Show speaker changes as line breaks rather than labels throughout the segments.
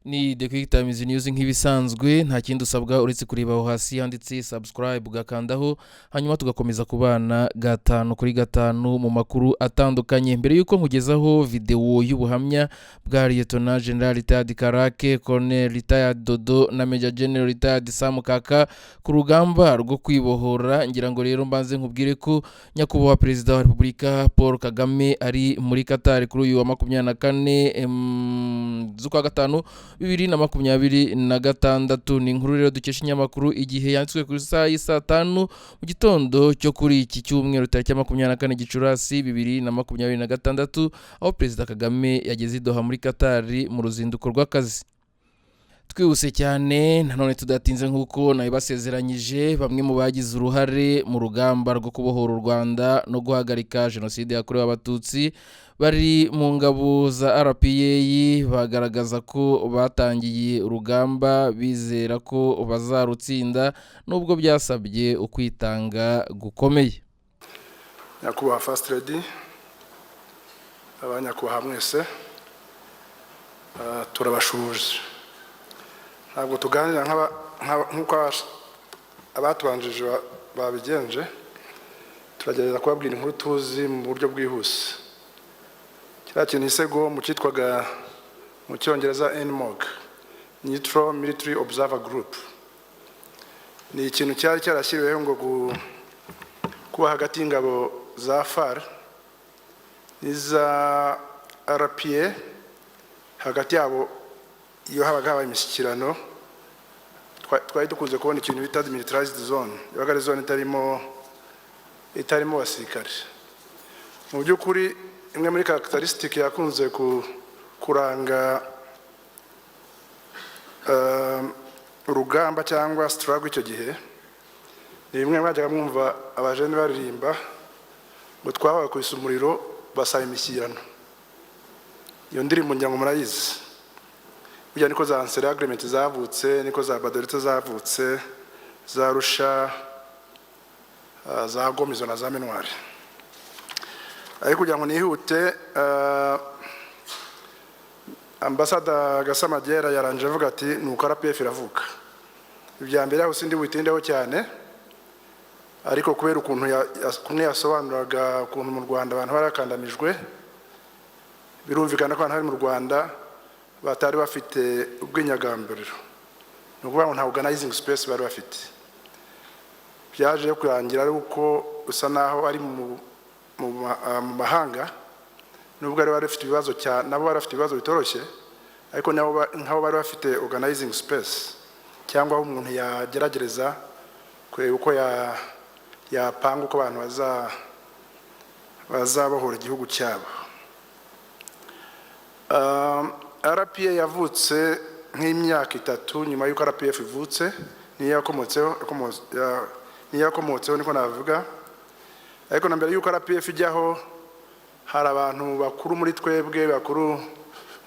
Ni The Quick Times News nk'ibisanzwe. Nta kindi usabwa uretse kureba aho hasi handitse subscribe, ugakandaho, hanyuma tugakomeza kubana gatanu kuri gatanu mu makuru atandukanye. Mbere y'uko nkugezaho videwo y'ubuhamya bwa Lieutenant General Retired Karake, Colonel Retired Dodo na Major General Retired Sam Kaka ku rugamba rwo kwibohora, ngira ngo rero mbanze nkubwire ko Nyakubahwa Perezida wa Repubulika Paul Kagame ari muri Qatar kuri uyu wa 24 z'ukwa gatanu 2026. Ni inkuru rero dukesha ikinyamakuru Igihe, yanditswe ku isaha y'isaa 5 mu gitondo cyo kuri iki cyumweru, tariki ya 24 Gicurasi 2026, aho Perezida Kagame yageze i Doha muri Qatar mu ruzinduko rw'akazi. Twihuse cyane nanone tudatinze, nk'uko nabibasezeranyije, bamwe mu bagize uruhare mu rugamba rwo kubohora u Rwanda no guhagarika Jenoside yakorewe Abatutsi bari mu ngabo za RPA bagaragaza ko batangiye urugamba bizera ko bazarutsinda, nubwo byasabye ukwitanga gukomeye.
Nyakubahwa First Lady, abanyakubahwa mwese, turabashuhuje. Ntabwo tuganira nk'uko abatubanjije babigenje. Turagerageza kubabwira inkuru tuzi mu buryo bwihuse. Kiriya kintu isego mu cyitwaga mu Cyongereza NMOG, Neutral Military Observer Group, ni ikintu cyari cyarashyiriweho ngo kuba hagati y'ingabo za FAR n'iza RPA. Hagati yabo iyo habaga habaye imishyikirano, twari dukunze kubona ikintu bita demilitarized zone. Yabaga ari zone itarimo abasirikare. Mu by'ukuri, imwe muri characteristic yakunze kuranga urugamba cyangwa struggle icyo gihe ni bimwe mwajyaga mwumva abajene baririmba ngo "Twabakubise umuriro basaba imishyikirano". Iyo ndirimbo ngira ngo murayizi. Burya niko za Ancera Agreement zavutse, niko za Gbadolite zavutse, za Arusha, za Goma izo na za MINUAR. Ariko kugira ngo nihute, Ambassador Gasamagera yarangije avuga ati "Nuko RPF iravuka". Ibya mbere aho sindi butindeho cyane, ariko kubera ukuntu kumwe yasobanuraga ukuntu mu Rwanda abantu barakandamijwe, birumvikana ko abantu bari mu Rwanda batari bafite ubwinyagamburiro, ni ukuvuga ngo nta organizing space bari bafite. Byaje kurangira ari uko usa naho ari mu mahanga, nubwo bari bafite ibibazo cyane, nabo bari bafite ibibazo bitoroshye, ariko nabo nk'abo bari bafite organizing space cyangwa aho umuntu yageragereza kureba uko yapanga uko abantu bazabohora igihugu cyabo. RPA yavutse nk'imyaka 3 nyuma y'uko RPF ivutse, niyo yakomotseho, niko navuga. Ariko na mbere y'uko RPF ijyaho, hari abantu bakuru muri twebwe, bakuru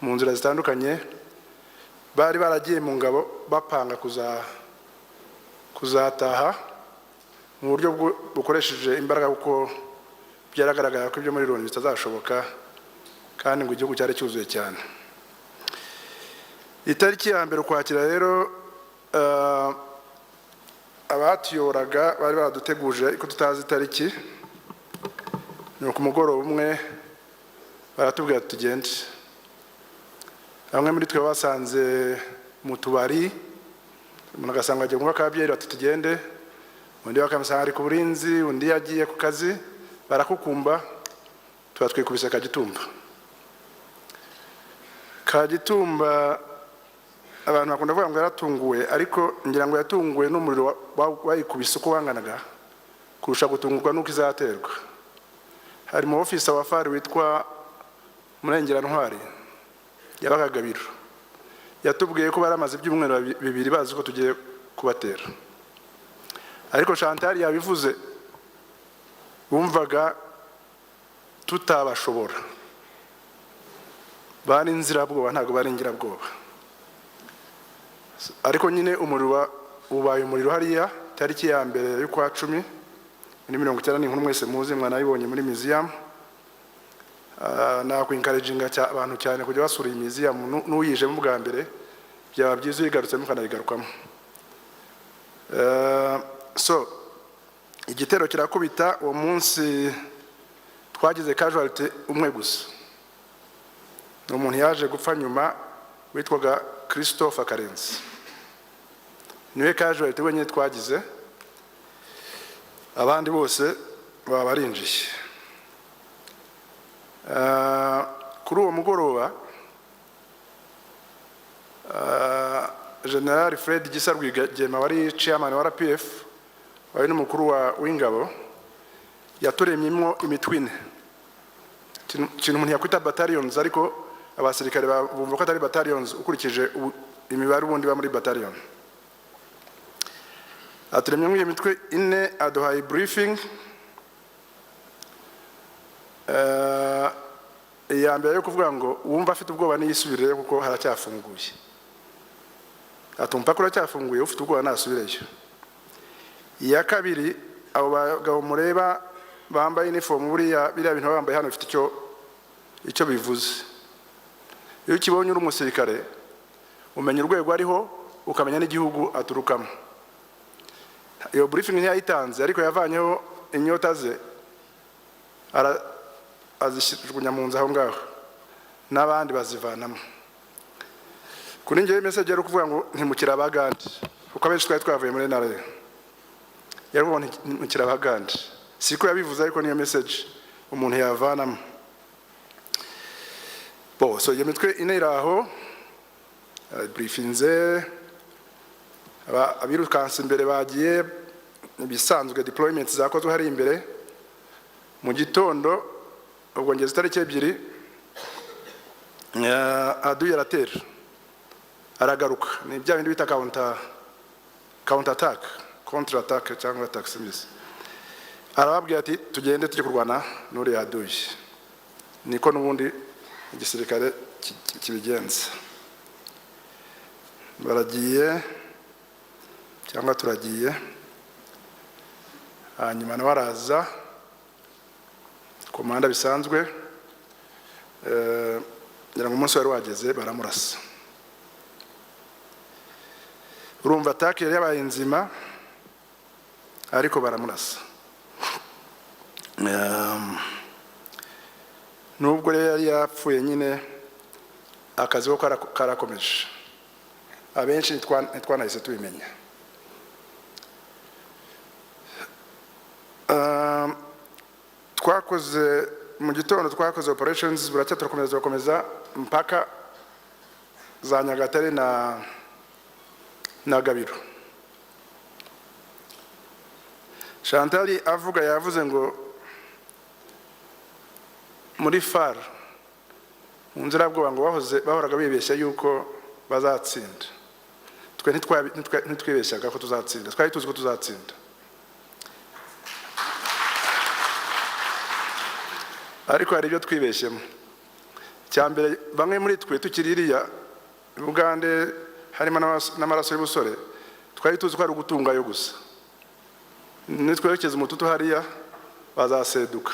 mu nzira zitandukanye, bari baragiye mu ngabo bapanga kuzataha mu buryo bukoresheje imbaraga, kuko byaragaragara ko ibyo muri Loni bitazashoboka, kandi ngo igihugu cyari cyuzuye cyane. Itariki ya 1 Ukwakira rero, abatuyoboraga bari baraduteguje ariko tutazi itariki. Ni ku mugoroba umwe baratubwira tugende. Bamwe muri twe basanze mu tubari, umuntu agasanga agiye kunywa ka byeri, bati "Tugende", undi bakamusanga ari ku burinzi, undi yagiye ku kazi, barakukumba, tuba twikubise Kagitumba. Kagitumba abantu bakunda kuvuga ngo yaratunguwe, ariko ngira ngo yatunguwe n'umuriro wayikubise uko wanganaga kurusha gutungurwa n'uko izaterwa. Hari mu officer wa FAR witwa Murengerantwari, yabaga Gabiro, yatubwiye ko bari amaze ibyumweru 2 bazi ko tugiye kubatera. Ariko Chantal yabivuze, bumvaga tutabashobora. Bari inzirabwoba, ntabwo bari ingirabwoba. Ariko nyine umuriro ubaye umuriro hariya tariki ya 1 y'ukwa 10 muri 90. Ni inkuru mwese muzi, mwanayibonye muri museum. Nakwencouraginga abantu cyane kujya basura iyi museum, n'uyijemo bwa mbere. Byaba byiza uyigarutsemo ukanayigarukamo. So igitero kirakubita. Uwo munsi twagize casualty umwe gusa, ni umuntu yaje gupfa nyuma witwaga Christopher Karenzi, niwe casualty wenyine twagize, abandi bose baba barinjiye. Kuri uwo mugoroba, General Fred Gisa Rwigema wari chairman wa RPF, wari n'umukuru w'ingabo, yaturemyemo imitwe ine, ikintu umuntu yakwita battalions, ariko abasirikare bumva ko atari battalions ukurikije imibare ubundi iba muri battalion. Aturemyemo iyo mitwe ine, aduhaye briefing. Iya mbere yo kuvuga ngo uwumva afite ubwoba niyisubireyo kuko haracyafunguye. Atumva ko uracyafunguye, ufite ubwoba nasubireyo. Iya kabiri, abo bagabo mureba bambaye inifomu, buriya biriya bintu baba bambaye hano bifite icyo bivuze. Iyo ukibonye uri umusirikare, umenya urwego ariho, ukamenya n'igihugu aturukamo. Iyo briefing ntiyayitanze, ariko yavanyeho inyota ze, azishyirwa mu nzu aho ngaho, n'abandi bazivanamo. Kuri njyewe message yari ukuvuga ngo ntimukiri Abagande, kuko abenshi twari twavuye muri NRA. Yari kuvuga ngo ntimukiri Abagande. Siko yabivuze, ariko niyo message umuntu yavanamo. Bo so iyo mitwe ine iri aho, briefinze abirukanse imbere bagiye ibisanzwe, deployment zakozwe hari imbere. Mu gitondo ubwo ngeze itariki 2, aduyi aratera, aragaruka. Ni bya bindi bita counter attack, contre attack cyangwa attack, simbizi. Arababwira ati tugende tujye kurwana n'uriya aduyi. Niko n'ubundi igisirikare kibigenza. Baragiye cyangwa turagiye, hanyuma nawe araza komanda bisanzwe. Ngira ngo umunsi wari wageze, baramurasa. Urumva attack yari yabaye nzima, ariko baramurasa. Nubwo rero yari yapfuye nyine, akazi ko karakomeje. Abenshi ntitwanahise tubimenya. Twakoze mu gitondo, twakoze operations buracya, turakomeza, turakomeza mpaka za Nyagatare na Gabiro. Chantal avuga, yavuze ngo muri FAR mu nzirabwoba ngo bahoze bahoraga bibeshya yuko bazatsinda. Twe ntitwibeshyaga ko tuzatsinda, twari tuzi ko tuzatsinda, ariko hari ibyo twibeshyemo. Icya mbere, bamwe muri twe tukiri iriya Bugande harimo n'amaraso y'ubusore, twari tuzi ko ari ugutungayo gusa, nitwerekeza umututu hariya bazaseduka.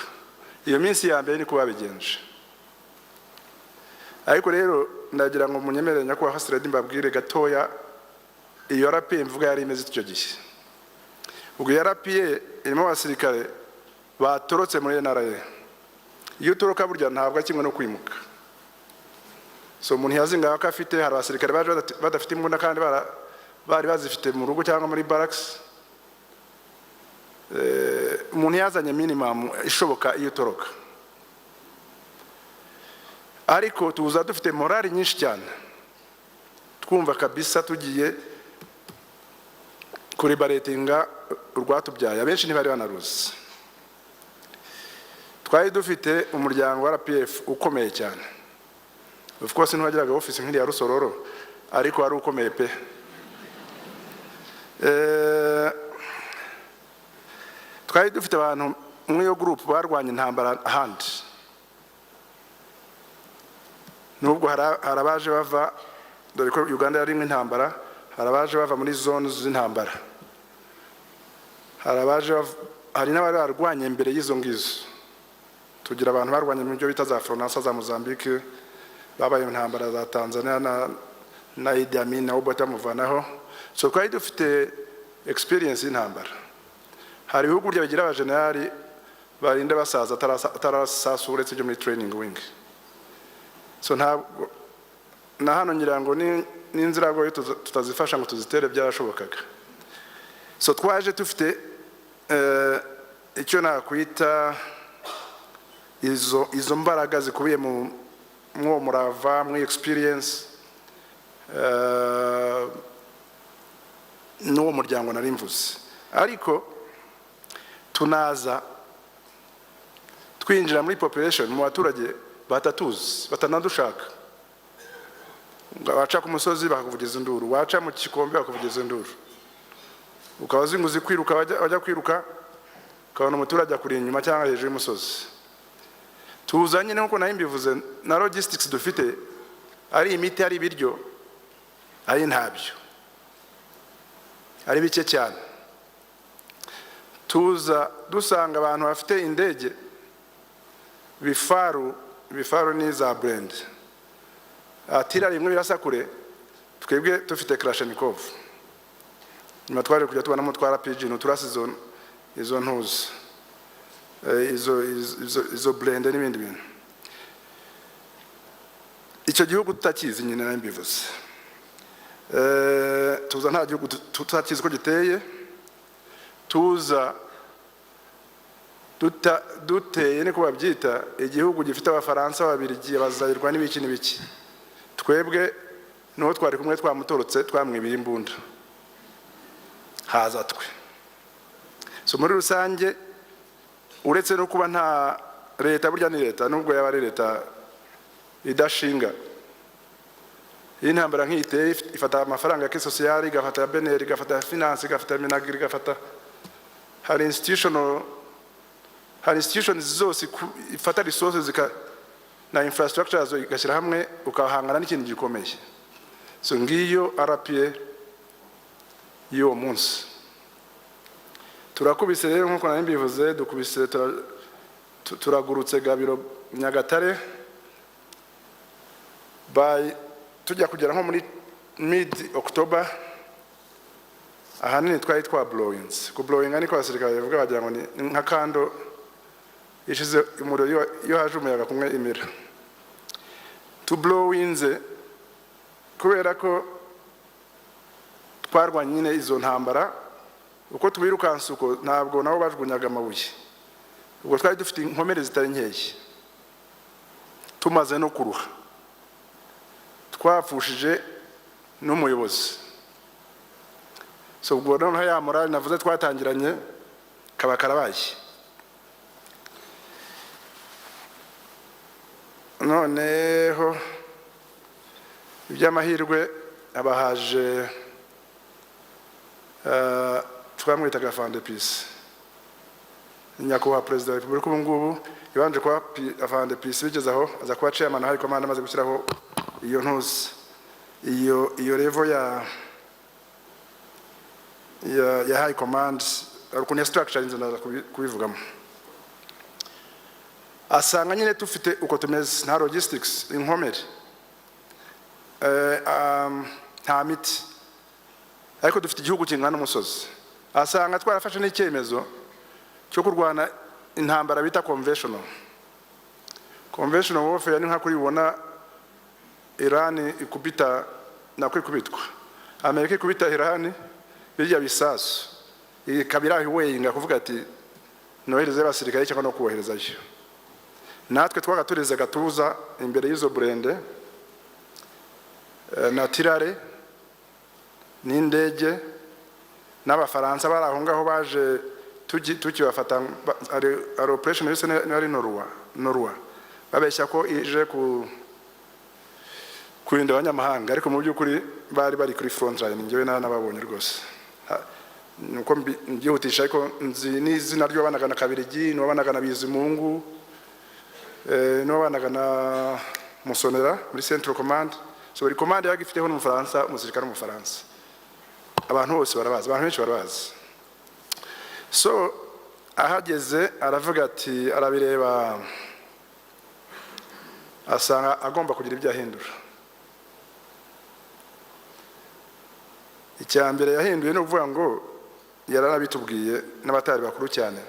Iyo minsi ya mbere niko babigenje. Ariko rero ndagira ngo munyemerere, nyakubahwa First, mbabwire gatoya iyo RPA mvuga yari imeze icyo gihe. Ubwo iyo RPA irimo abasirikare batorotse muri NRA. Iyo utoroka burya ntabwo ari kimwe no kwimuka. So umuntu yazingaga ko afite, hari abasirikare baje badafite imbunda kandi bari bazifite mu rugo cyangwa muri barracks. Umuntu yazanye minimum ishoboka iyo utoroka. Ariko tuza dufite morali nyinshi cyane, twumva kabisa tugiye kuriberatinga urwatubyaye. Abenshi ntibari banaruzi. Twari dufite umuryango wa RPF ukomeye cyane. Of course ntiwagiraga office nk'iriya Rusororo, ariko wari ukomeye pe. Twari dufite abantu muri iyo group barwanye intambara ahandi, nubwo hari abaje bava, dore ko Uganda yari intambara, hari abaje bava muri zone z'intambara, hari abaje hari n'abari barwanye mbere y'izo ngizo. Tugira abantu barwanye mu byo bita za Fronasa za Mozambique, babaye intambara za Tanzania. Na Na Idi Amin na Obote bamuvanaho. So twari dufite experience y'intambara. Hari ibihugu burya bigira abajenerali barinda basaza atarasasu, uretse ibyo muri training wing. So ntabwo na hano ngira ngo ni n'inziragoye tutazifasha ngo tuzitere, byarashobokaga. So twaje dufite icyo nakwita izo mbaraga zikubiye mu mwuwo murava, muri experience n'uwo muryango nari mvuze. Ariko tunaza twinjira muri population, mu baturage batatuzi, batanadushaka. Waca ku musozi bakakuvugiza induru, waca mu kikombe bakakuvugiza induru, ukaba uzi ngo uzi kwiruka, wajya kwiruka ukabona umuturage akuri inyuma cyangwa hejuru y'umusozi. Tuza nyine nk'uko nayo mbivuze, na logistics dufite, ari imiti, ari ibiryo, ari ntabyo, ari bike cyane. Tuza dusanga abantu bafite indege, bifaru, ibifaru ni za burende, atira rimwe birasa kure, twebwe dufite Kalashnikov. Nyuma twaje kujya tubonamo twa RPG, ntuturasa izo ntuzi, izo burende n'ibindi bintu. Icyo gihugu tutakizi nyine, nayo mbivuze. Tuza nta gihugu tutakizi ko giteye, tuza duteye, niko babyita, igihugu gifite Abafaransa, Ababiligi, Abazayirwa n'ibiki n'ibiki. Twebwe n'uwo twari kumwe twamutorotse, twamwibiye imbunda, haza twe. So muri rusange, uretse no kuba nta leta, burya ni leta, nubwo yaba ari leta idashinga, iyo intambara nk'iyi iteye ifata amafaranga ya caisse sociale, igafata ya BNR, igafata ya finance, igafata ya MINAGRI, igafata, hari institutional, hari institutions zose ifata resources zika na infrastructure yazo igashyira hamwe, ukahangana n'ikintu gikomeye. So ngiyo RPA y'uwo munsi. Turakubise rero nk'uko nari mbivuze, dukubise turagurutse Gabiro, Nyagatare, by tujya kugera nko muri mid October, ahanini twari twa blowinze. Ku blowinga niko abasirikare bavuga, bagira ngo ni nka candle ishize umuriro, iyo haje umuyaga kumwe imira. Tublowinze kubera ko twarwanye nyine izo ntambara, uko tubirukansa uko ntabwo nabo bajugunyaga amabuye. Ubwo twari dufite inkomere zitari nkeya, tumaze no kuruha, twapfushije n'umuyobozi. So ubwo noneho ya morale navuze twatangiranye kaba karabaye. Noneho iby'amahirwe abahaje twamwitaga afande PC, nyakubahwa Perezida wa Repubulika ubu ngubu. Yabanje kuba afande PC, bigeze aho aza kuba chairman high command, amaze gushyiraho iyo ntuzi, iyo level ya high command, hari ukuntu ya structure inzu, ndaza kubivugamo. Asanga nyine dufite uko tumeze, nta logistics, inkomere, nta miti, ariko dufite igihugu kingana n'umusozi. Asanga twarafashe n'icyemezo cyo kurwana intambara bita conventional warfare. Ni nka kuri ubona Iran ikubita, nako ikubitwa, Amerika ikubita Iran birya bisasu, ikaba iraho iweyinga kuvuga ati nohereze abasirikare cyangwa no kuboherezayo. Natwe twaga tureze agatuza imbere y'izo burende na tirare n'indege n'Abafaransa bari aho ngaho baje tukibafata. Hari operation yose ari Noruwa, babeshya ko ije ku kurinda abanyamahanga, ariko mu by'ukuri bari bari kuri front line. Njyewe nababonye rwose. Nuko mbyihutisha, ariko nzi n'izina ry'uwabanaga na Kabirigi, n'uwabanaga na Bizimungu, n'uwabanaga na Musonera muri Central Command. So buri command yabaga ifiteho n'Umufaransa, umusirikare w'Umufaransa. Abantu bose barabazi, abantu benshi barabazi. So ahageze aravuga ati, arabireba asanga agomba kugira ibyo ahindura. Icya mbere yahinduye ni ukuvuga ngo, yaranabitubwiye n'abatari bakuru cyane,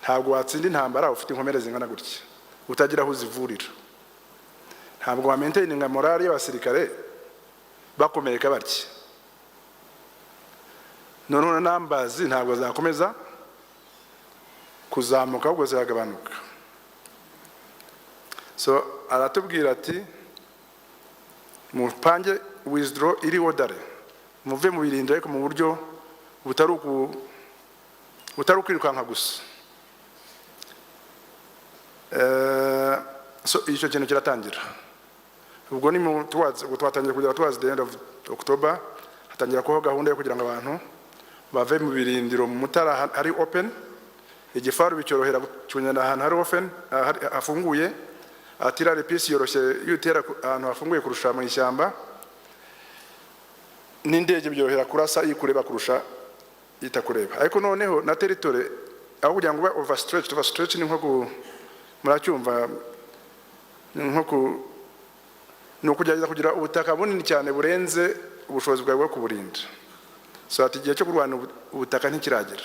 ntabwo watsinda intambara ufite inkomere zingana gutya utagira aho uzivurira. Ntabwo wamaintaininga morale y'abasirikare bakomereka batya. Noneho na numbers ntabwo zakomeza kuzamuka, ahubwo ziragabanuka. So aratubwira ati: "Mupange withdraw iri orderly, muve mu birindiro, ariko mu buryo butari ukwirukanka gusa." So icyo kintu kiratangira. Ubwo ni mu towards, ubwo twatangiye kugera towards the end of October, hatangira kubaho gahunda yo kugira ngo abantu bave mu birindiro mu Mutara hari open. Igifaru bicyorohera kunyana ahantu hari open, hafunguye. Artillery piece yoroshye iyo utera ahantu hafunguye kurusha mu ishyamba, n'indege byorohera kurasa ikureba kurusha itakureba. Ariko noneho na territory, aho kugira ngo ube overstretched. Overstretched ni nko ku, muracyumva, ni nko ku, ni ukugerageza kugira ubutaka bunini cyane burenze ubushobozi bwawe bwo kuburinda. So ati igihe cyo kurwana ubutaka ntikiragera.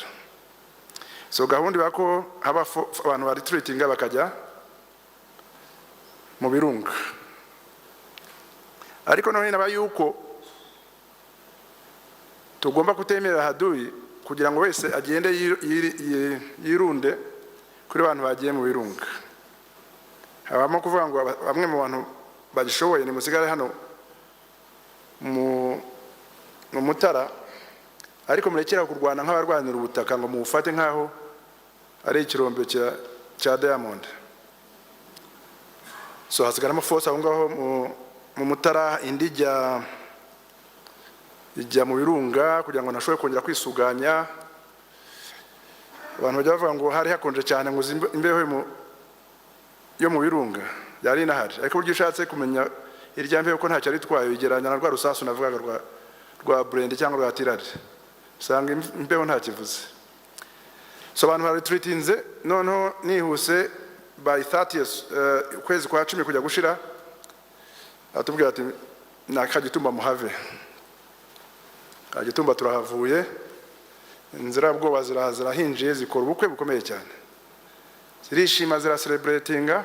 So gahunda iba ko haba abantu baretreatinga bakajya mu birunga. Ariko noneho inaba yuko tugomba kutemerera haduyi kugira ngo wese agende yirunde kuri bantu bagiye mu birunga. Habamo kuvuga ngo bamwe mu bantu bagishoboye nimusigare hano mu Mutara, ariko murekera kurwana nk'abarwanira ubutaka ngo muwufate nk'aho ari ikirombe cya diamond. So hasigaramo force aho ngaho mu Mutara, indi ijya mu birunga kugira ngo ntashobore kongera kwisuganya. Abantu bajya bavuga ngo hari hakonje cyane, ngo uzi imbeho yo mu birunga yari inahari. Ariko buryo ushatse kumenya irya mbeho ko ntacyo ari itwaye, ugereranya na rwa rusasu navugaga rwa burende cyangwa rwa artillery, usanga imbeho ntakivuze. So abantu baretreatinze. Noneho nihuse, by 30th, ukwezi kwa 10 kujya gushira, atubwira ati: "Na Kagitumba muhave." Kagitumba turahavuye. Inzirabwoba zirahinjiye, zikora ubukwe bukomeye cyane, zirishima, ziracelebratinga.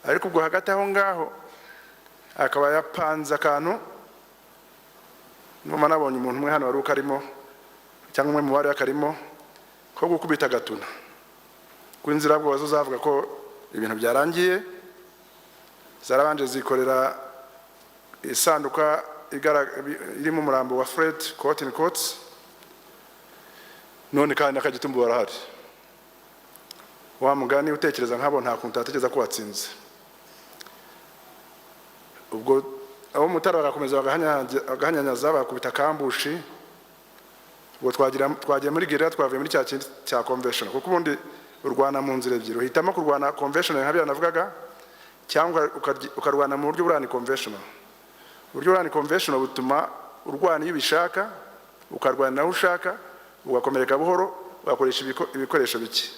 Ariko ubwo hagati aho ngaho akaba yapanze akantu. Numa nabonye umuntu umwe hano wari ukarimo, cyangwa umwe mu bari akarimo, ko gukubita Gatuna ku inzirabwoba. Zo zavuga ko ibintu byarangiye. Zarabanje zikorera isanduka irimo umurambo wa Fred, quote in quotes. None kandi n'Akagitumba barahari. Wa mugani, utekereza nk'abo, nta kuntu utatekereza ko watsinze. Ubwo abo Mutara bagakomeza bagahanyanyaza, bakubita ka ambush. Ubwo twagiye muri guerrilla, twavuye muri cya kindi cya convention, kuko ubundi urwana mu nzira ebyiri: uhitamo kurwana conventional nka biriya navugaga, cyangwa ukarwana mu buryo buri unconventional. Uburyo buri unconventional butuma urwana iyo ubishaka, ukarwana aho ushaka, ugakomereka buhoro, ugakoresha ibikoresho bike,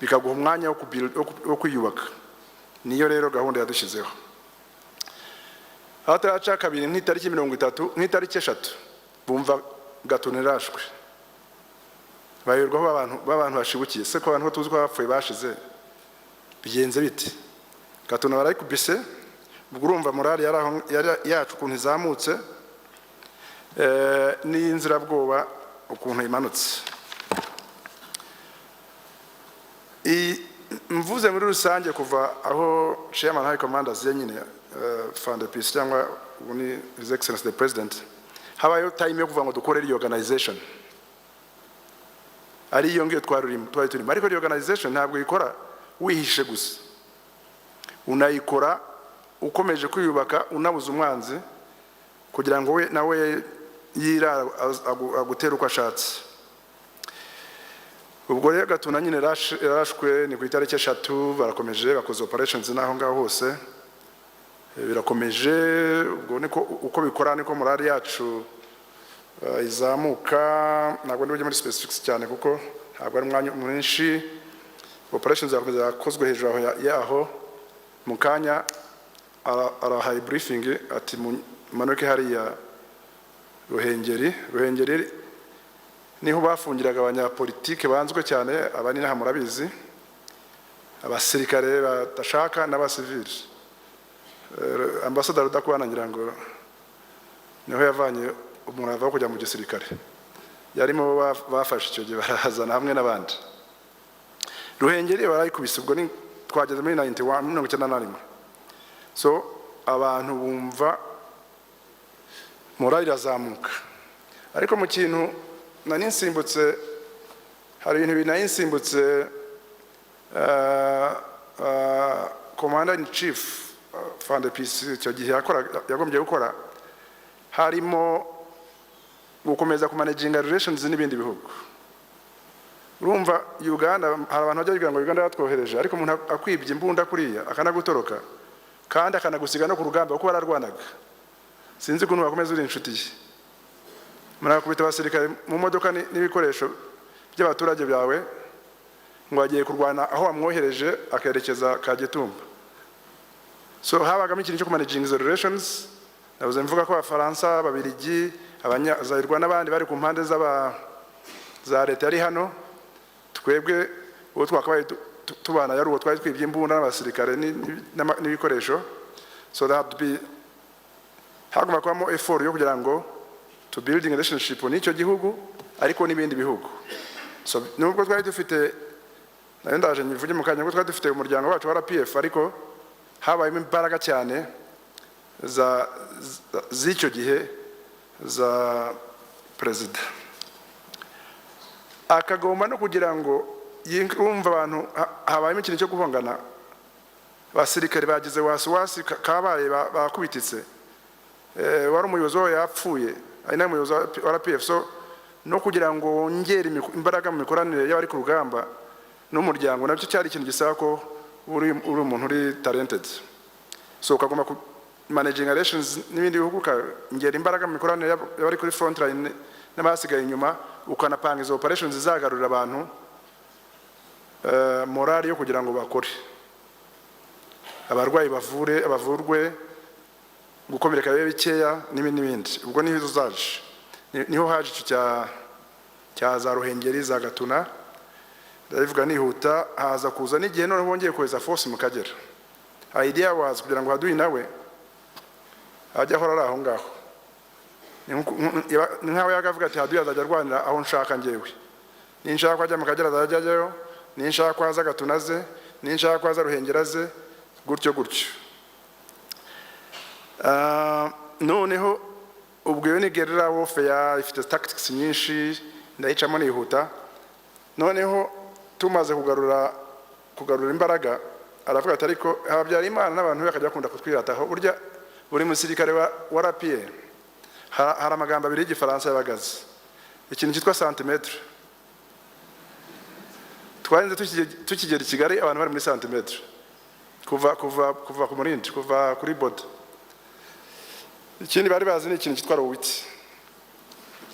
bikaguha umwanya wo kwiyubaka. Niyo rero gahunda yadushyizeho. Aho turaca kabiri, nk'itariki 30, nk'itariki 3, bumva Gatuna irashwe. Bayoberwaho b'abantu bashibukiye se, ko abantu ko tuzi ko bapfuye bashize, bigenze bite? Gatuna barayikubise. Ubwo urumva morale yari aho yari yacu ukuntu izamutse, n'iy'inzirabwoba ukuntu imanutse. Mvuze muri rusange, kuva aho chairman high command aziye nyine, Fande PC cyangwa ubu ni His Excellency the President, habayeho time yo kuvuga ngo dukore reorganization, ari iyo ngiyo twari turimo. Ariko reorganization ntabwo ikora wihishe gusa, unayikora ukomeje kwiyubaka, unabuza umwanzi kugira ngo we nawe yirara agutere uko ashatse. Ubwo rero Gatuna nyine yarashwe ni ku itariki 3. Barakomeje bakoze operations n'aho ngaho hose. Birakomeje. Ubwo niko uko bikora, niko morale yacu izamuka. Ntabwo ndi bujye muri specifics cyane kuko ntabwo ari umwanya mwinshi. Operations zakomeza yakozwe hejuru aho yaho. Mu kanya arahaye briefing ati: "Mumanuke hariya." Ruhengeri. Ruhengeri niho bafungiraga abanyapolitike banzwe cyane, abari inaha murabizi, abasirikare badashaka n'abasivili. Ambasaderi Rudakubana ngira ngo niho yavanye umurava wo kujya mu gisirikare, yarimo bafashe icyo gihe barazana hamwe n'abandi. Ruhengeri barayikubise. Ubwo ni twageze muri 91, 91. So abantu bumva morale irazamuka. Ariko mu kintu nari nsimbutse, hari ibintu bibiri nari nsimbutse. Commander in chief Afande PC icyo gihe yagombye gukora harimo gukomeza kumanaginga relations n'ibindi bihugu. Urumva Uganda, hari abantu bajya bigira ngo Uganda yatwohereje, ariko umuntu akwibye imbunda kuriya, akanagutoroka kandi akanagusiga no ku rugamba kuko bararwanaga, sinzi ukuntu wakomeza uri inshuti ye. Murakubita abasirikare mu modoka n'ibikoresho by'abaturage byawe ngo agiye kurwana aho wamwohereje, akerekeza Kagitumba. So habagamo ikintu cyo kumanaginga izo relations. Nabuze mvuga ko Abafaransa, Ababiligi, Abanyazayirwa n'abandi bari ku mpande z'aba za leta yari hano. Twebwe uwo twakabaye tubana yari uwo twari twibye imbunda n'abasirikare n'ibikoresho. So that had to be, hagomba kubamo effort yo kugira ngo to building relationship n'icyo gihugu ariko n'ibindi bihugu. So nubwo twari dufite, nayo ndaje nyivuge mu kanya, nubwo twari dufite umuryango wacu wa RPF, ariko habayemo imbaraga cyane za z'icyo gihe za perezida, akagomba no kugira ngo yumva abantu habayemo ikintu cyo guhongana, abasirikare bagize wasiwasi, kabaye, bakubititse. Wari umuyobozi wabo yapfuye, ari nawe muyobozi wa RPF. So no kugira ngo wongere imbaraga mu mikoranire y'abari ku rugamba n'umuryango, nabyo cyari ikintu gisaba ko uri umuntu uri talented. So ukagomba ku managing relations n'ibindi bihugu, ukongera imbaraga mu mikoranire y'abari kuri front line n'abasigaye inyuma, ukanapanga izo operations zizagarurira abantu morale yo kugira ngo bakore, abarwayi bavure, bavurwe, gukomereka bibe bikeya n'ibindi n'ibindi. Ubwo niho izo zaje, niho haje icyo cya za Ruhengeri, za Gatuna, ndabivuga nihuta. Haza kuza n'igihe noneho bongeye kohereza force mu Kagera. Idea was kugira ngo haduyi nawe ajye ahora ari aho ngaho. Ni nkaho yakavuga ati: "Haduyi azajya arwanira aho nshaka njyewe. Ninshaka ko ajya mu Kagera azajya ajyayo, ninshaka ko aza Gatuna aze, ninshaka ko aza Ruhengeri aze," gutyo gutyo. Noneho ubwo iyo ni guerrilla warfare, ifite tactics nyinshi, ndayicamo nihuta. Noneho tumaze kugarura imbaraga, aravuga ati: "Ariko Habyarimana n'abantu be bakajya bakunda kutwirataho." Burya buri musirikare wa RPA hari amagambo abiri y'Igifaransa yabagaze, ikintu cyitwa santimetre. Twarinze tukigera i Kigali abantu bari muri santimetre, kuva ku Murindi, kuva kuri border. Ikindi bari bazi ni ikintu cyitwa le huit.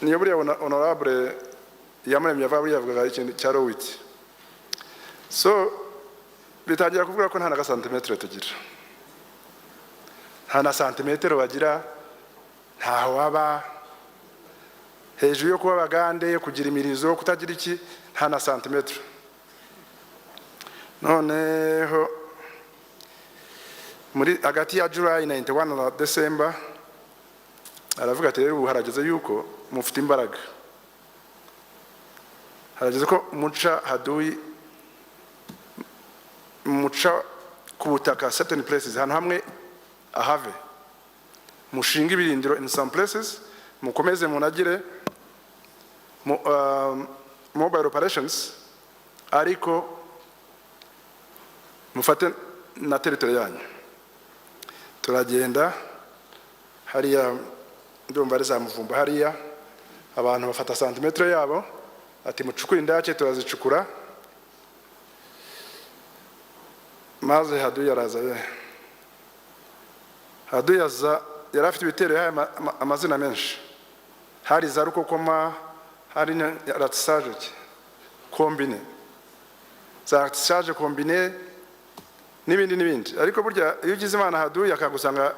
Niyo buriya honorable Iyamuremye ava, buriya yavugaga ikintu cya le huit. So bitangira kuvuga ko nta na gasantimetero tugira, nta na santimetero bagira, ntaho baba hejuru yo kuba abagande, kugira imirizo, kutagira iki, nta na santimetero. Noneho muri hagati ya July 91 na December, aravuga ati: "Rero ubu harageze yuko mufite imbaraga, harageze ko muca haduyi, muca ku butaka certain places, ahantu hamwe ahave, mushinga ibirindiro in some places, mukomeze munagire mobile operations, ariko mufate na territory yanyu." Turagenda hariya, ndumva ari za Muvumba hariya, abantu bafata santimetero yabo, ati: "Mucukure indake." Turazicukura, maze haduyi araza ye. Haduyi aza yari afite ibitero yahaye amazina menshi, hari za Rukokoma, hari na ratissage combiné, za ratissage combiné n'ibindi n'ibindi. Ariko burya iyo ugize Imana haduyi akagusanga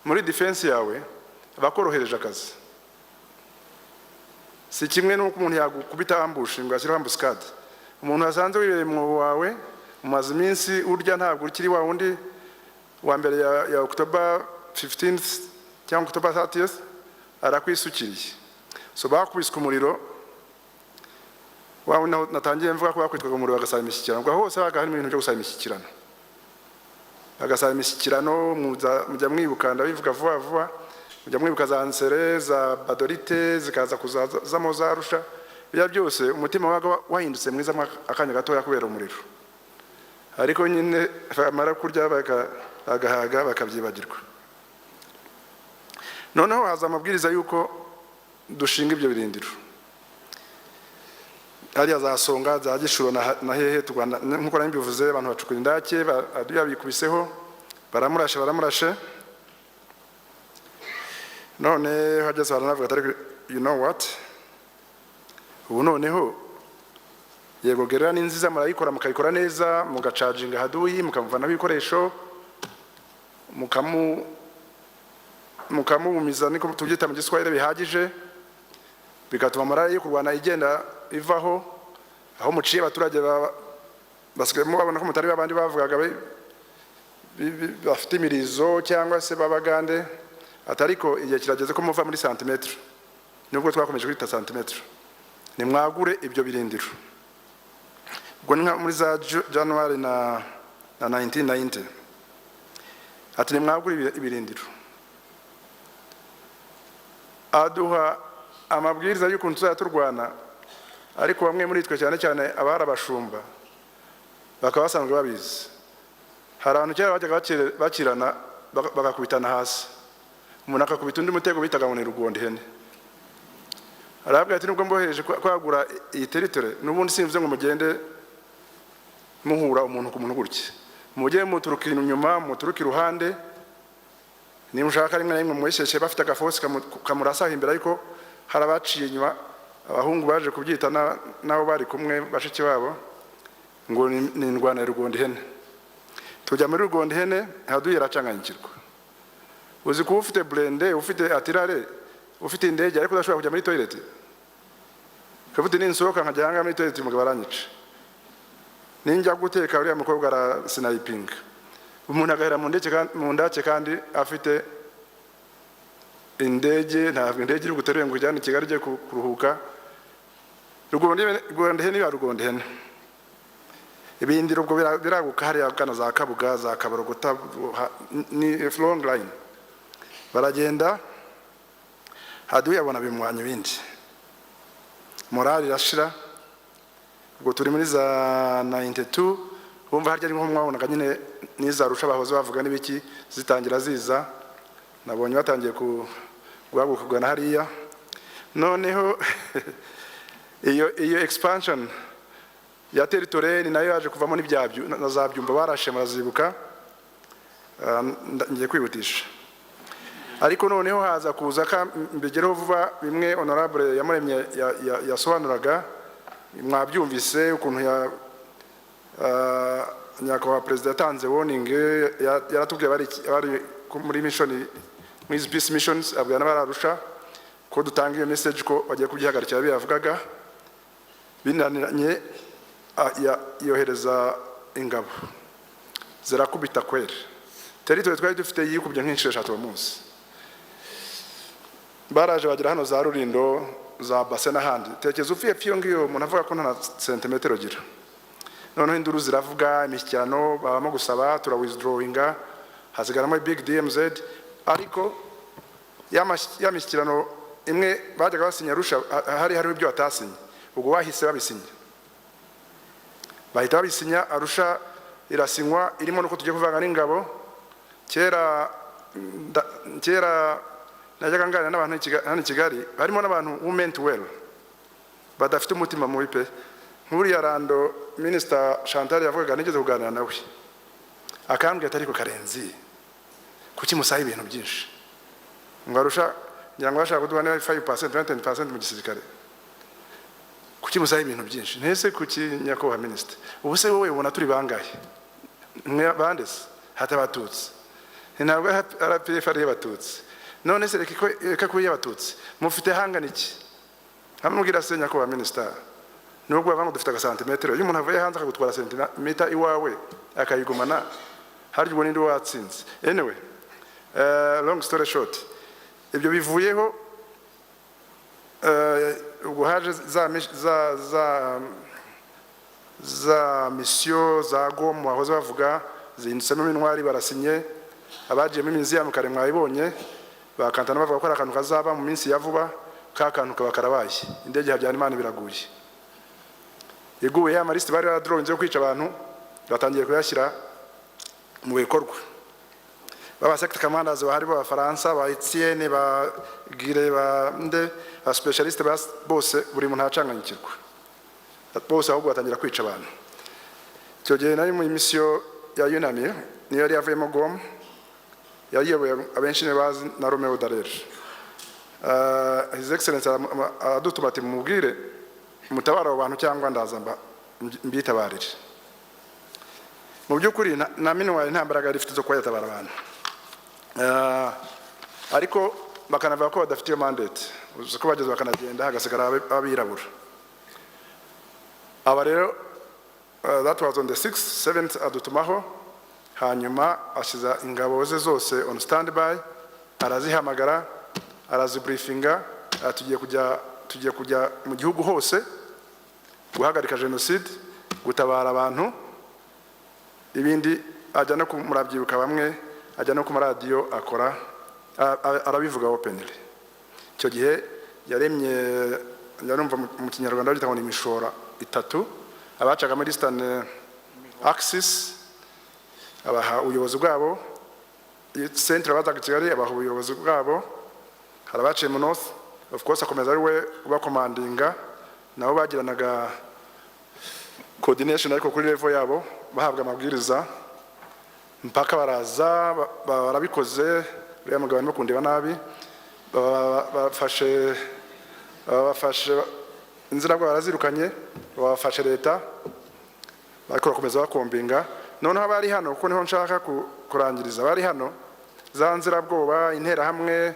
muri defense yawe, bakorohereje akazi. Si kimwe n'uko umuntu yagukubita ambush ngo ashyireho embuscade. Umuntu wasanze wibereye mu mwobo wawe, umaze iminsi urya, ntabwo ukiri wa wundi wa mbere ya October 15th cyangwa October 30th, arakwisukiriye. So bakubiswe umuriro wa wundi natangiye mvuga ko bakwitwaga umuriro, bagasaba imishyikirano. Ubwo hose habaga harimo ibintu byo gusaba imishyikirano, bagasaba imishyikirano. Mujya mwibuka, ndabivuga vuba vuba, mujya mwibuka za Nsere, za Gbadolite, zikaza kuzazamo za Arusha. Biriya byose umutima wabaga wahindutse mwiza mo akanya gatoya kubera umuriro, ariko nyine bamara kurya bagahaga bakabyibagirwa. Noneho haza amabwiriza y'uko dushinga ibyo birindiro hariya za Songa, za Gishuro na hehe. Turwana nk'uko nari mbivuze, abantu bacukura indake, yabikubiseho, baramurashe, baramurashe. None hageze baranavuga ati: "Ariko you know what, ubu noneho yego guerrilla ni nziza, murayikora, mukayikora neza, mugacaginga haduyi, mukamuvanaho ibikoresho, mukamubumiza," niko tubyita mu Giswahili, "bihagije, bigatuma morale yo kurwana igenda ivaho. Aho muciye abaturage basigayemo babona ko mutari babandi bavugaga bafite imirizo cyangwa se b'Abagande." Atariko igihe kirageze ko muva muri santimetero, nubwo twakomeje kwita santimetero, nimwagure ibyo birindiro. Ubwo ni nka muri za January na 1990. Ati: "Nimwagure ibirindiro." Aduha amabwiriza y'ukuntu tuzajya turwana, ariko bamwe muri twe, cyane cyane abari abashumba, bakaba basanzwe babizi. Hari abantu kera bajyaga bakirana, bagakubitana hasi, umuntu akakubita undi mutego bitaga ngo ni rugonda ihene. Arababwira ati: "Nubwo mbohereje kwagura iyi territory, n'ubundi simvuze ngo mugende muhura umuntu ku muntu gutya. Mujye muturuka inyuma, muturuke iruhande, niba mushaka rimwe na rimwe mweshyeshye bafite agafosi kamurasaho imbere." Ariko hari abaciye inyuma, abahungu baje kubyita n'abo bari kumwe, bashiki babo, ngo ni indwana ya rugonda ihene. Tujya muri rugonda ihene, haduye aracanganyikirwa. Uzi kuba ufite blindé, ufite artillerie, ufite indege, ariko udashobora kujya muri toilette? Ukavuga: "Ninsohoka nkajya ahangaha muri toilette, umugabo aranyica. Ninjya guteka, uriya mukobwa arasinayipinga." Umuntu agahera mu ndege mu ndake kandi afite indege. Ntabwo indege iri buguteruye ngo ujyane i Kigali ujye kuruhuka. Rugonda ihene iba rugonda ihene. Ibindiro ubwo biraguka hariya gana za Kabuga, za Kabarogota, ni long line. Baragenda, haduye abona bimwanya ibindi, morale irashira. Ubwo turi muri za 92. Bumva harya ari nko mwabonaga nyine n'izarusha bahoze bavuga n'ibiki zitangira ziza, nabonye batangiye guhaguruka kugana hariya. Noneho iyo expansion ya territory ni nayo yaje kuvamo n'ibyabyo na za Byumba barashe, murazibuka. Ngiye kwihutisha, ariko noneho haza kuza ka mbigereho vuba bimwe honorable Yamuremye yasobanuraga. Mwabyumvise ukuntu ya nyakubahwa perezida yatanze warning, yaratubwiye bari muri mission, muri izi peace missions, abwira n'abararusha ko dutanga iyo message ko bagiye kubyihagarikira. Biyavugaga binaniranye, yohereza ingabo zirakubita kweri. Territory twari dufite yikubye nk'inshuro 3 uwo munsi. Baraje bagera hano za Rurindo, za Base n'ahandi. Tekereza upfuye iyo ngiyo, umuntu avuga ko nta na sentimetero agira. Noneho induru ziravuga, imishyikirano babamo gusaba, turawithdrawinga, hasigaramo big DMZ. Ariko ya mishyikirano imwe bajyaga basinya Arusha, hari hariho ibyo batasinye. Ubwo bahise babisinya, bahita babisinya. Arusha irasinywa irimo nuko tugiye kuvanga n'ingabo. Kera kera najyaga nganira n'abantu hano i Kigali, harimo n'abantu who meant well, badafite umutima mubi pe. Nk'uriya Rando, Minisita Chantal yavugaga, nigeze kuganira nawe, akambwira ati: "Ariko Karenzi, kuki musaba ibintu byinshi?" Ngo Arusha ngira ngo bashaka kuduha niba 5% 10% mu gisirikare. "Kuki musaba ibintu byinshi?" Ntese kuki, nyakubahwa minisita? Ubu se wowe ubona turi bangahe? Mwe bande se? Hata Abatutsi ntabwo RPF ari iy'Abatutsi. None se reka kuba iy'Abatutsi, mufite hangana iki? Nkamubwira: "Se nyakubahwa minisita, nubwo bavuga ngo dufite agasantimetero, iyo umuntu avuye hanze akagutwara sentimita iwawe akayigumana, harya ubwo ninde watsinze?" Anyway, long story short, ibyo bivuyeho. Ubwo haje za misiyo za GOMN wahoze bavuga, zihinditsemo MINUAR, barasinye. Abagiyemo museum kare mwayibonye, bakantana bavuga ko ari akantu kazaba mu minsi ya vuba. Ka kantu kaba karabaye. Indege ya Habyarimana biraguye, iguye, ya malisiti bari baradrawinze yo kwica abantu batangiye kuyashyira mu bikorwa. Baba sector commanders bahari b'Abafaransa, ba Etienne, ba Gire, ba nde, ba specialiste bose, buri muntu aracanganyikirwa bose, ahubwo batangira kwica abantu. Icyo gihe nari mu misiyo ya UNAMIR, niyo yari yavuyemo GOMN, yayiyoboye abenshi niyo bazi na Romeo Dallaire. His Excellence aradutuma ati: "Mubwire mutabara abo bantu cyangwa ndaza mbitabarire." Mu by'ukuri na MINUAR nta mbaraga yari ifite zo kuba yatabara abantu. Ariko bakanavuga ko badafite iyo mandate. Uzi ko bageze bakanagenda, hagasigara abirabura. Aba rero, that was on the 6th, 7th adutumaho, hanyuma ashyiza ingabo ze zose on standby, arazihamagara, arazibriefinga, tugiye kujya mu gihugu hose guhagarika jenoside, gutabara abantu. Ibindi ajya no murabyibuka, bamwe ajya no ku maradiyo akora arabivuga openly. Icyo gihe yaremye, yarumva mu Kinyarwanda babyita ngo ni imishora itatu. Abacaga muri Eastern Axis abaha ubuyobozi bwabo, centre bazaga i Kigali abaha ubuyobozi bwabo, hari abaciye mu north, of course akomeza ari we ubacommandinga, nabo bagiranaga coordination ariko kuri level yabo, bahabwa amabwiriza mpaka baraza barabikoze. Uriya mugabo arimo kundeba nabi. Bafashe inzirabwoba, barazirukanye, babafashe leta, ariko bakomeza bakombinga. Noneho abari hano, kuko niho nshaka kurangiriza, abari hano, za nzirabwoba, interahamwe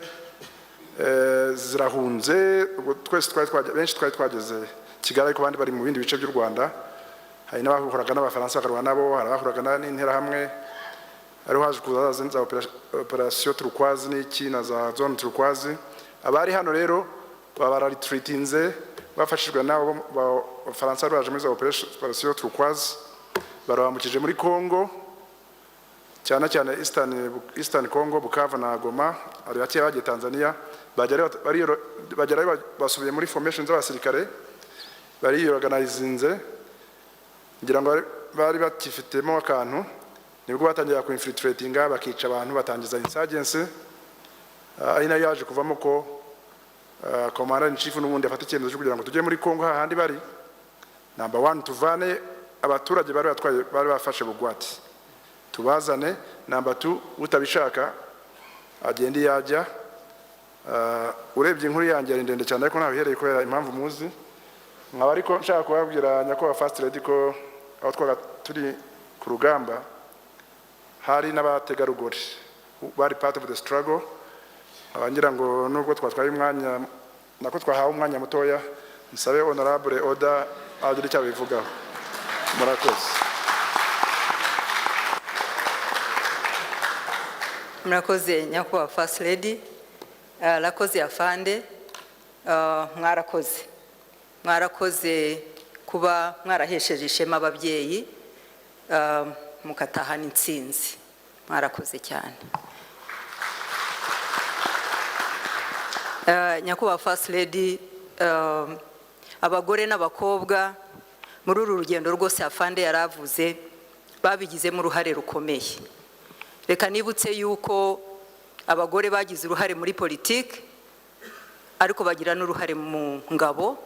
zirahunze. Ubwo twese twari benshi twari twageze Kigali, ariko abandi bari mu bindi bice by'u Rwanda. Hari n'abahuraga n'Abafaransa bakarwana nabo, hari abahuraga n'interahamwe. Hariho haje kuza za operation Turquoise n'iki na za zone Turquoise. Abari hano rero baba bararetreatinze, bafashijwe n'abo Bafaransa bari baje muri za operation Turquoise, barabambukije muri Congo, cyane cyane Eastern Congo, Bukavu na Goma. Hari bakeya bagiye Tanzania. Bagerayo basubiye muri formation z'abasirikare, bariyorganizinze, ngira ngo bari bakifitemo akantu. Nibwo batangira ku infiltratinga, bakica abantu, batangiza insurgency. Ari nayo yaje kuvamo ko commander in chief n'ubundi afata icyemezo cyo kugira ngo tujye muri Congo hahandi bari. Number one, tuvane abaturage bari batwaye, bari bafashe bugwate, tubazane. Number two, utabishaka agende iyo ajya. Urebye inkuru yanjye yari ndende cyane, ariko ntaho ihereye kubera impamvu muzi. Nkaba ariko nshaka kubabwira, nyakubahwa First Lady, ko aho twaga turi ku rugamba hari n'abategarugori bari part of the struggle. Nkaba ngira ngo nubwo twatwaye umwanya, nako twahawe umwanya mutoya, nsabe Honorable Oda agira icyo abivugaho. Murakoze.
Murakoze, nyakubahwa First Lady. Rakoze afande. Mwarakoze, mwarakoze kuba mwarahesheje ishema ababyeyi, mukatahana intsinzi. Mwarakoze cyane. Nyakubahwa First Lady, abagore n'abakobwa muri uru rugendo rwose afande yaravuze babigizemo uruhare rukomeye. Reka nibutse yuko abagore bagize uruhare muri politiki, ariko bagira n'uruhare mu ngabo.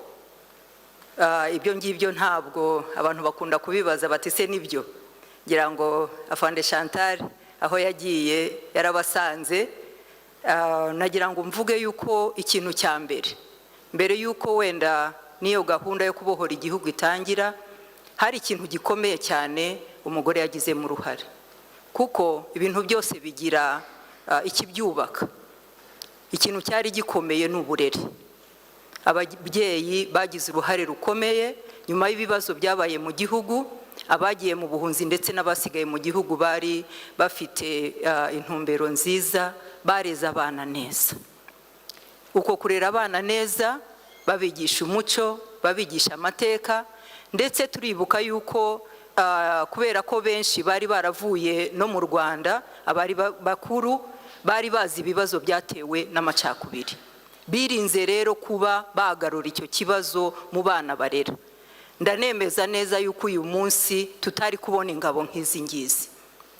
Ibyo ngibyo ntabwo abantu bakunda kubibaza bati: "Se nibyo?" Ngira ngo afande Chantal aho yagiye yarabasanze. Nagira ngo mvuge yuko ikintu cya mbere, mbere yuko wenda n'iyo gahunda yo kubohora igihugu itangira, hari ikintu gikomeye cyane umugore yagizemo uruhare, kuko ibintu byose bigira ikibyubaka. Ikintu cyari gikomeye ni uburere. Ababyeyi bagize uruhare rukomeye nyuma y'ibibazo byabaye mu gihugu. Abagiye mu buhunzi ndetse n'abasigaye mu gihugu bari bafite intumbero nziza, bareze abana neza. Uko kurera abana neza, babigisha umuco, babigisha amateka, ndetse turibuka yuko kubera ko benshi bari baravuye no mu Rwanda, abari bakuru bari bazi ibibazo byatewe n'amacakubiri. Birinze rero kuba bagarura icyo kibazo mu bana barera. Ndanemeza neza yuko uyu munsi tutari kubona ingabo nk'izi ngizi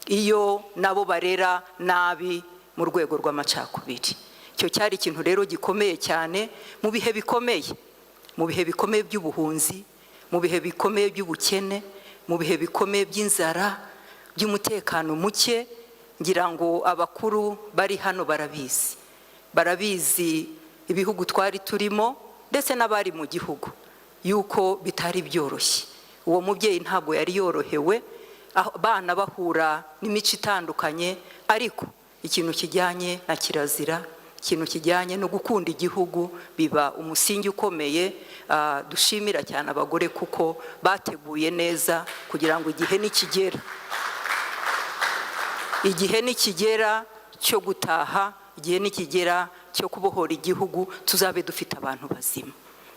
iyo nabo barera nabi mu rwego rw'amacakubiri. Icyo cyari ikintu rero gikomeye cyane mu bihe bikomeye, mu bihe bikomeye by'ubuhunzi, mu bihe bikomeye by'ubukene, mu bihe bikomeye by'inzara, by'umutekano muke. Ngira ngo abakuru bari hano barabizi, barabizi ibihugu twari turimo ndetse n'abari mu gihugu, yuko bitari byoroshye. Uwo mubyeyi ntabwo yari yorohewe, abana bahura n'imico itandukanye, ariko ikintu kijyanye na kirazira, ikintu kijyanye no gukunda igihugu biba umusingi ukomeye. Dushimira cyane abagore kuko bateguye neza kugira ngo igihe nikigera, igihe nikigera cyo gutaha, igihe nikigera cyo kubohora igihugu, tuzabe dufite abantu bazima,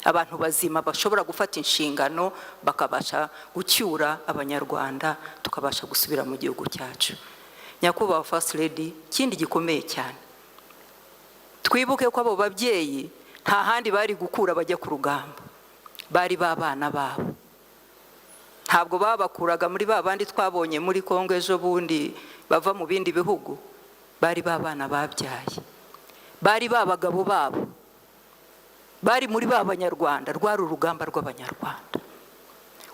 abantu bazima bashobora gufata inshingano, bakabasha gucyura Abanyarwanda, tukabasha gusubira mu gihugu cyacu. Nyakubahwa First Lady, ikindi gikomeye cyane, twibuke ko abo babyeyi nta handi bari gukura bajya ku rugamba, bari b'abana babo. Ntabwo babakuraga muri ba bandi twabonye muri Kongo ejo bundi bava mu bindi bihugu. Bari b'abana babyaye, bari b'abagabo babo, bari muri ba Banyarwanda. Rwari urugamba rw'Abanyarwanda.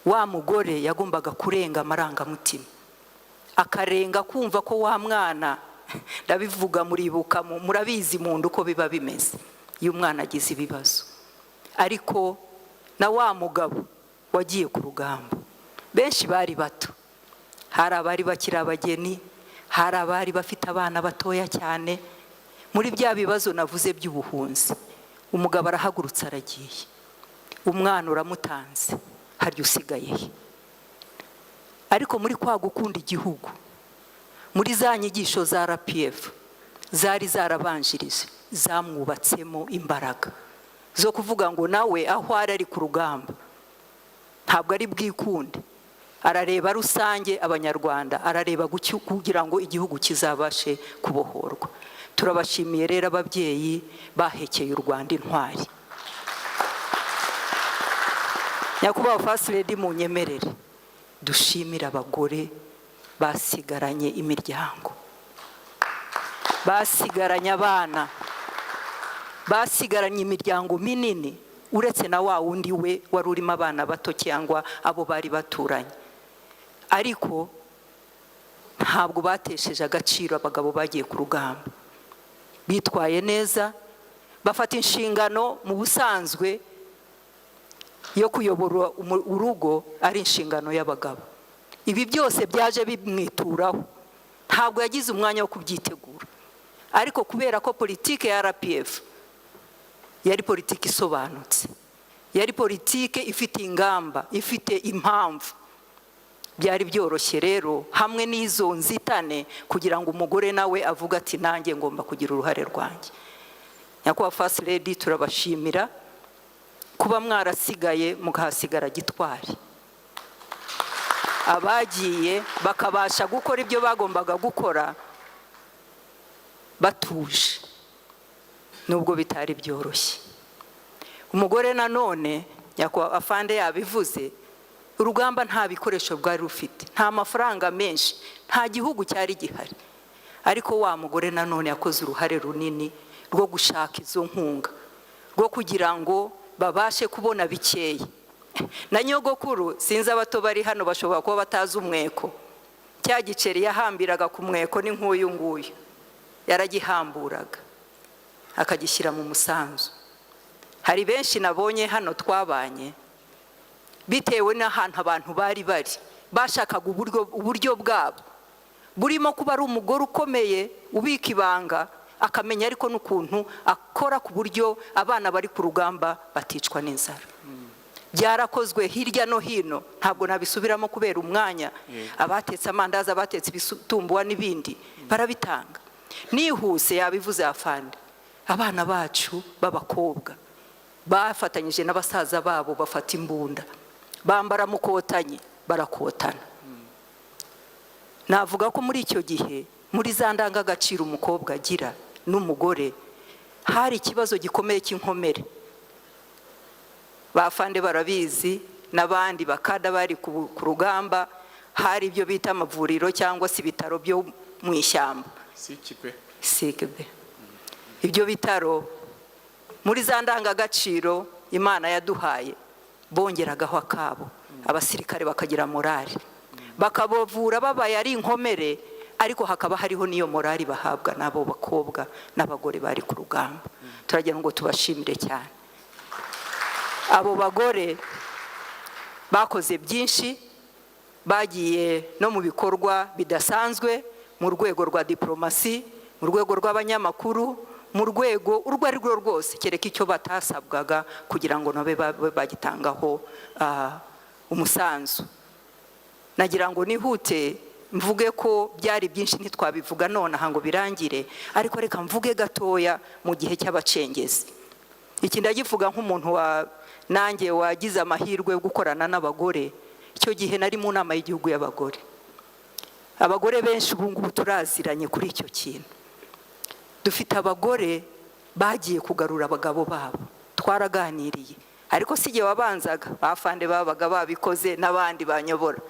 Wa mugore yagombaga kurenga amarangamutima, akarenga kumva ko wa mwana, ndabivuga muribuka, murabizi mu nda uko biba bimeze iyo umwana agize ibibazo. Ariko na wa mugabo wagiye ku rugamba, benshi bari bato, hari abari bakiri abageni, hari abari bafite abana batoya cyane. Muri bya bibazo navuze by'ubuhunzi, umugabo arahagurutse aragiye, umwana uramutanze, harya usigaye he? Ariko muri kwa gukunda igihugu, muri za nyigisho za RPF zari zarabanjirije, zamwubatsemo imbaraga zo kuvuga ngo nawe aho ari ku rugamba ntabwo ari bwikunde, arareba rusange Abanyarwanda, arareba kugira ngo igihugu kizabashe kubohorwa. Turabashimiye rero ababyeyi bahekeye u Rwanda intwari. Nyakubahwa First Lady, munyemerere dushimire abagore basigaranye imiryango, basigaranye abana, basigaranye imiryango minini, uretse na wa wundi we wari urimo abana bato cyangwa abo bari baturanye. Ariko ntabwo batesheje agaciro abagabo bagiye ku rugamba, bitwaye neza, bafata inshingano mu busanzwe yo kuyobora urugo ari inshingano y'abagabo. Ibi byose byaje bimwituraho, ntabwo yagize umwanya wo kubyitegura. Ariko kubera ko politike ya RPF yari politike isobanutse, yari politike ifite ingamba, ifite impamvu, byari byoroshye rero hamwe n'izo nzitane kugira ngo umugore nawe avuge ati nanjye ngomba kugira uruhare rwanjye. Nyakubahwa First Lady, turabashimira kuba mwarasigaye mukahasigara gitwari, abagiye bakabasha gukora ibyo bagombaga gukora batuje nubwo bitari byoroshye. Umugore nanone, nyakubahwa afande yabivuze, urugamba nta bikoresho bwari rufite, nta mafaranga menshi, nta gihugu cyari gihari, ariko wa mugore nanone yakoze uruhare runini rwo gushaka izo nkunga, rwo kugira ngo babashe kubona bikeya. Na nyogokuru, sinzi abato bari hano bashobora kuba batazi umweko, cya giceri yahambiraga ku mweko ni nk'uyu nguyu, yaragihamburaga akagishyira mu musanzu. Hari benshi nabonye hano twabanye, bitewe n'ahantu abantu bari bari, bashakaga uburyo bwabo burimo kuba ari umugore ukomeye ubika ibanga, akamenya ariko n'ukuntu akora ku buryo abana bari ku rugamba baticwa n'inzara. Byarakozwe hirya no hino, ntabwo nabisubiramo kubera umwanya. Abatetse amandazi, abatetse ibitumbuwa n'ibindi barabitanga. Nihuse, yabivuze afande, abana bacu b'abakobwa bafatanyije n'abasaza babo, bafata imbunda, bambara mukotanyi, barakotana. Navuga ko muri icyo gihe, muri za ndangagaciro umukobwa agira n'umugore, hari ikibazo gikomeye cy'inkomere. Bafande barabizi n'abandi bakada bari ku rugamba. Hari ibyo bita amavuriro cyangwa se ibitaro byo mu ishyamba.
Sikipe.
Sikibe. Ibyo bitaro, muri za ndangagaciro Imana yaduhaye, bongeragaho akabo, abasirikare bakagira morale, bakabavura babaye ari inkomere, ariko hakaba hariho n'iyo morale bahabwa n'abo bakobwa n'abagore bari ku rugamba. Turagira ngo tubashimire cyane. Abo bagore bakoze byinshi, bagiye no mu bikorwa bidasanzwe mu rwego rwa diporomasi, mu rwego rw'abanyamakuru, mu rwego urwo ari rwo rwose, kereka icyo batasabwaga kugira ngo nabe babe bagitangaho umusanzu. Nagira ngo nihute mvuge ko byari byinshi, ntitwabivuga nonaha ngo birangire, ariko reka mvuge gatoya mu gihe cy'abacengezi. Iki ndagivuga nk'umuntu wa nanjye wagize amahirwe yo gukorana n'abagore. Icyo gihe nari mu nama y'igihugu y'abagore. Abagore benshi ubu ngubu turaziranye kuri icyo kintu. Dufite abagore bagiye kugarura abagabo babo, twaraganiriye, ariko si igihe wabanzaga, bafande babaga babikoze n'abandi banyobora,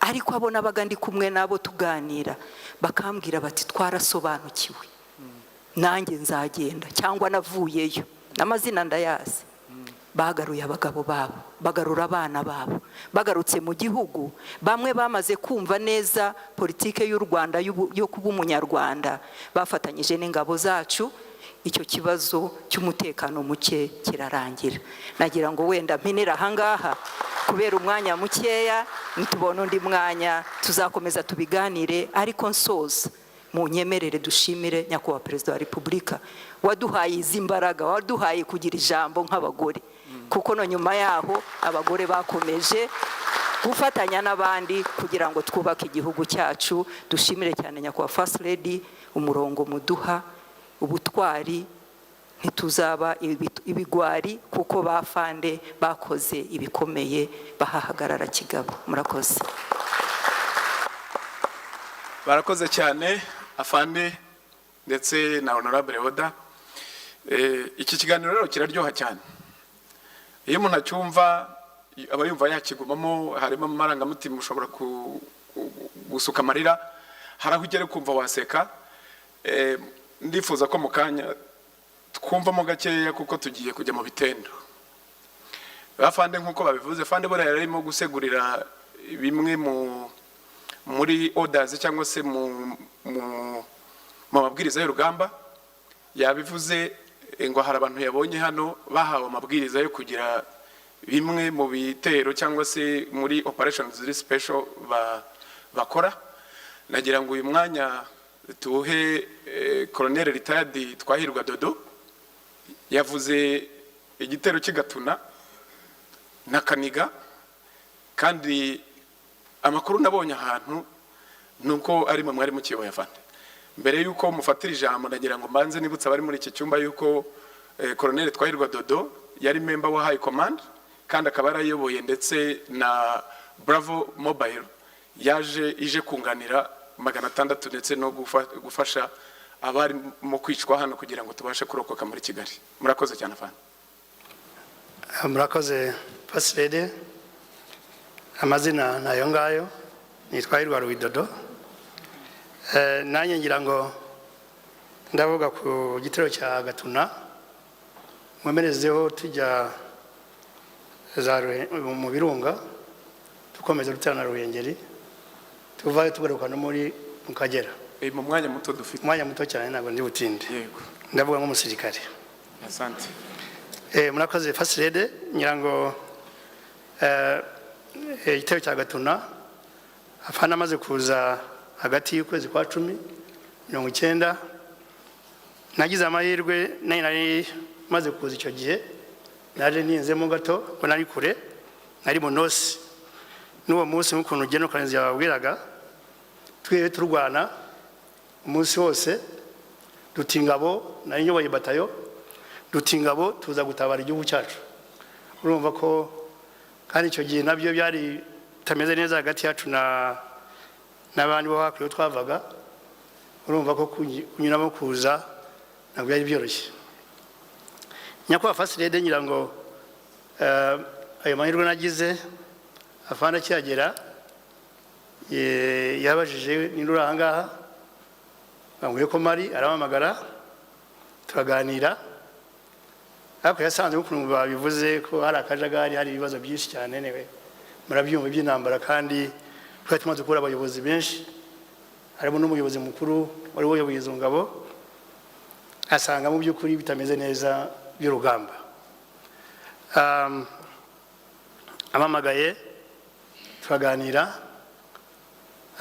ariko abo nabaga ndi kumwe nabo tuganira, bakambwira bati: "Twarasobanukiwe, nanjye nzagenda cyangwa navuyeyo." N'amazina ndayazi. Bagaruye abagabo babo, bagarura abana babo. Bagarutse mu gihugu, bamwe bamaze kumva neza politike y'u Rwanda yo kuba umunyarwanda. Bafatanyije n'ingabo zacu, icyo kibazo cy'umutekano muke kirarangira. Nagira ngo wenda mpinire ahangaha kubera umwanya mukeya. Nitubona undi mwanya tuzakomeza tubiganire, ariko nsoza, mu nyemerere dushimire Nyakubahwa Perezida wa Repubulika waduhaye izi mbaraga, waduhaye kugira ijambo nk'abagore, kuko no nyuma yaho abagore bakomeje gufatanya n'abandi kugira ngo twubake igihugu cyacu. Dushimire cyane Nyakubahwa First Lady, umurongo muduha, ubutwari. Ntituzaba ibigwari kuko bafande bakoze ibikomeye, bahahagarara kigabo. Murakoze.
Barakoze cyane afande ndetse na Honorable Oda. Iki kiganiro rero kiraryoha cyane. Iyo umuntu acyumva aba yumva yakigumamo. Harimo amarangamutima, ushobora gusuka amarira, hari aho ugera ukumva waseka. Ndifuza ko mu kanya twumvamo gakeya kuko tugiye kujya mu bitendo. Afande nk'uko babivuze, afande buriya yari arimo gusegurira bimwe mu muri orders cyangwa se mu mabwiriza y'urugamba. Yabivuze ngo hari abantu yabonye hano bahawe amabwiriza yo kugira bimwe mu bitero cyangwa se muri operations ziri special bakora. Nagira ngo uyu mwanya tuwuhe Colonel retired Twahirwa Dodo. Yavuze igitero cy'i Gatuna na Kaniga, kandi amakuru nabonye ahantu ni uko ari mwe mwari mukiyoboye. Afande, mbere y'uko mufatira ijambo, ndagira ngo mbanze nibutse abari muri iki cyumba y'uko Colonel Twahirwa Dodo yari member wa High Command, kandi akaba yarayoboye ndetse na Bravo Mobile yaje ije kunganira 600 ndetse no gufasha abarimo kwicwa hano kugira ngo tubashe kurokoka muri Kigali. Murakoze cyane, afande.
Murakoze, First Lady. Amazina ni ayo ngayo, nitwa Hirwa Ruwidodo. Nanjye ngira ngo ndavuga ku gitero cya Gatuna, nkomerezeho tujya za mu Birunga, dukomeza dutera na Ruhengeri, tuvayo tugaruka no muri mu Kagera.
Mu mwanya muto dufite.
Umwanya muto cyane, ntabwo ndi butinde.
Yego.
Ndavuga nk'umusirikare.
Asante.
Murakoze, First Lady. Ngira ngo igitero cya Gatuna, afande amaze kuza hagati y'ukwezi kwa 10 90. Nagize amahirwe, nari maze kuza icyo gihe, naje ninzemo gato ko nari kure, nari mu nosi n'uwo munsi. Nk'ukuntu General Karenzi yababwiraga, twiriwe turwana umunsi wose, duta ingabo. Nari nyoboye batayo, duta ingabo tuza gutabara igihugu cyacu. Urumva ko kandi icyo gihe nabyo byari bitameze neza hagati yacu na n'abandi bo hakurya twavaga. Urumva ko kunyuramo kuza ntabwo byari byoroshye. Nyakubahwa First Lady, ngira ngo ayo mahirwe nagize, afande akihagera yabajije ninde uri aha ngaha, bambwiye ko mari, arampamagara turaganira. Ariko yasanze, nk'ukuntu babivuze, ko hari akajagari, hari ibibazo byinshi cyane. Newe murabyumva iby'intambara, kandi twari tumaze kubura abayobozi benshi, harimo n'umuyobozi mukuru wari wayoboye izo ngabo. Asanga mu by'ukuri bitameze neza by'urugamba. Ampamagaye turaganira,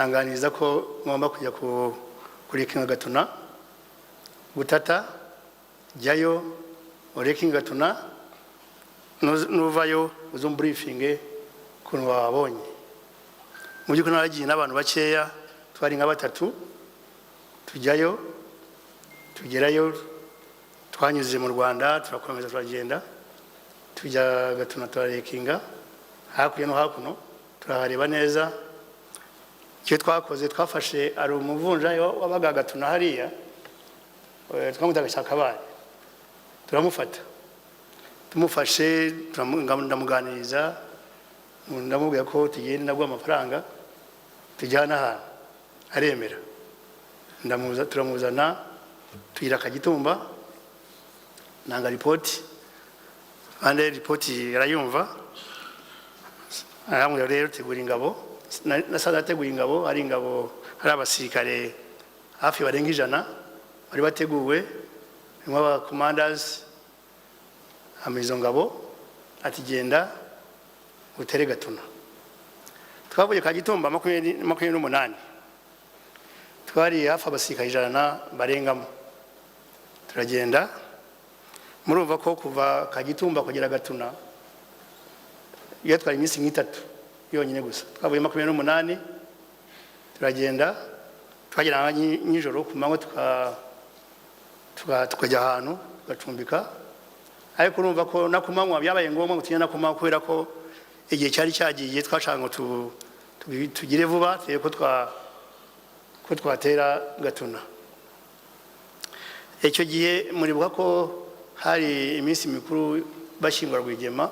anganiriza ko ngomba kujya kureccinga Gatuna, gutata, jyayo ureccinga Gatuna, nuvayo uze umbriefinge ukuntu wabonye. Mu by'ukuri naragiye n'abantu bakeya, twari nka batatu, tujyayo, tugerayo, twanyuze mu Rwanda, turakomeza turagenda tujya Gatuna, turareccinga hakurya no hakuno, turahareba neza. Icyo twakoze, twafashe, ari umuvunjayi wabaga Gatuna hariya, twamwitaga Cyakabaye, turamufata. Tumufashe, ndamuganiriza, ndamubwira ko tugenda ndaguha amafaranga tujyana ahantu, aremera. Turamuzana, tugira Kagitumba, nanga ripoti kandi ripoti arayumva. Arambwira rero tegura ingabo. Nasanze ateguye ingabo, hari ingabo, hari abasirikare hafi barenga 100 bari bateguwe, harimo aba commanders. Ampa izo ngabo, ati genda utere Gatuna. Twavuye Kagitumba 28, twari hafi abasirikare 100 barengamo, turagenda. Murumva ko kuva Kagitumba kugera Gatuna byatwara iminsi nk'itatu yonyine gusa. Twavuye 28, turagenda, twagera nka nijoro, ku manywa tukajya ahantu tugacumbika. Ariko urumva ko na ku manywa byabaye ngombwa ngo tujye na ku manywa, kubera ko igihe cyari cyagiye, twashaka ngo tugire vuba, turebe ko twatera Gatuna. Icyo gihe muribuka ko hari iminsi mikuru bashyingura Rwigema.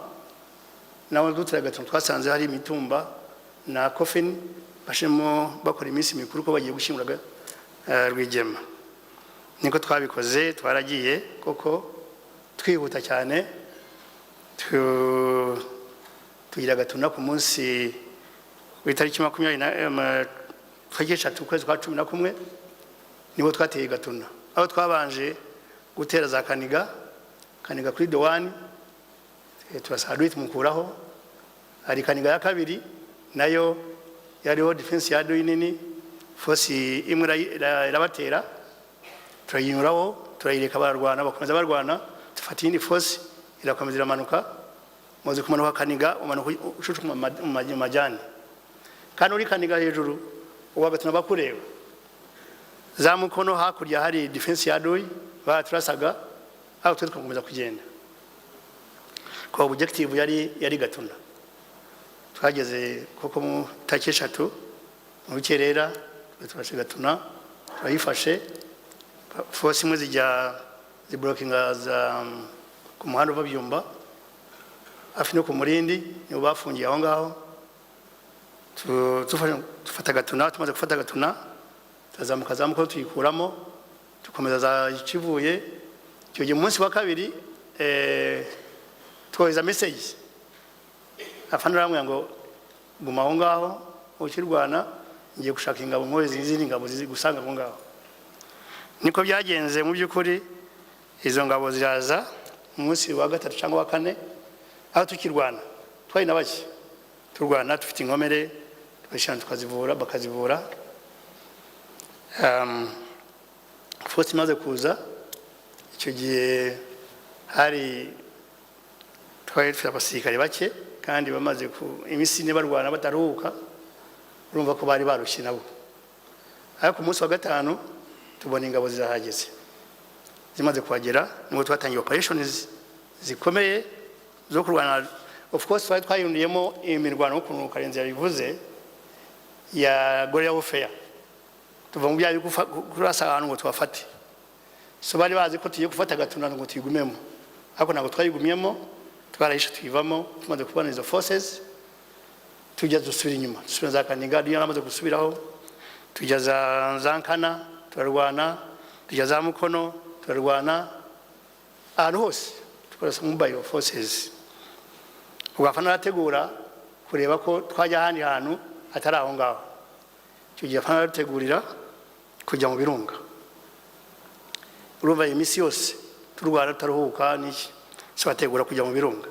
Nawe dutera Gatuna, twasanze hari imitumba na coffin bashimo bakora iminsi mikuru ko bagiye gushyingura Rwigema. Niko twabikoze, twaragiye koko twihuta cyane, tugira Gatuna ku munsi w'itariki 20 na tariki 3 ukwezi kwa 11, nibo twateye Gatuna, aho twabanje gutera za Kaniga, Kaniga kuri dowani, turasaba tumukuraho. Hari Kaniga ya kabiri nayo yariho defense ya adui nini, force imwe irabatera, turayinyuraho, turayireka bararwana, bakomeza barwana, dufata iyindi force irakomeza iramanuka. Muzi kumanuka Kaniga, umanuka ucuca mu majyane, kandi uri Kaniga hejuru uwa Gatuna bakureba. Za Mukono hakurya hari defense ya adui, baraturasaga, aho twe tugakomeza kugenda ko objective yari Gatuna. Twageze koko mu tariki 3 mu rukerera, turashe Gatuna, turayifashe. Force imwe zijya ziblockinga za ku muhanda uva Byumba hafi no ku Murindi, nibo bafungiye aho ngaho. Dufata Gatuna. Tumaze gufata Gatuna, turazamuka, zamuka tuyikuramo, dukomeza za Kivuye. Icyo gihe umunsi wa kabiri twohereza message, afande aramubwira ngo guma aho ngaho ukirwana, ngiye gushaka ingabo, nkohereza izindi ngabo zizi gusanga aho ngaho. Niko byagenze mu by'ukuri, izo ngabo ziraza umunsi wa gatatu cyangwa wa kane, aho tukirwana, twari na bake, turwana dufite inkomere, tugashyira tukazivura, bakazivura. Force imaze kuza Icyo gihe hari twari dufite abasirikare bake kandi bamaze ku iminsi 4 barwana bataruhuka. Urumva ko bari barushye nabo. Ariko umunsi wa gatanu tubona ingabo zirahageze. Zimaze kuhagera nibwo twatangiye operations zikomeye zo kurwana. Of course twari twayundiyemo imirwano, ukuntu Karenzi yabivuze, ya guerrilla warfare. Tuva mu byayo kurasa ahantu ngo tubafate. So bari bazi ko tugiye gufata Gatuna ngo tuyigumemo, ariko ntabwo twayigumyemo, twarahishe tuyivamo. Tumaze kubona izo forces, tujya dusubira inyuma, dusubira za Kaninga. Niyo namaze gusubiraho, tujya za Nkana turarwana, tujya za Mukono turarwana, ahantu hose tukoresa mobile forces. Ubwo afana arategura kureba ko twajya ahandi hantu atari aho ngaho. Icyo gihe afana arategurira kujya mu birunga. Urumva iyi minsi yose turwana tutaruhuka n'iki, so bategura kujya mu birunga.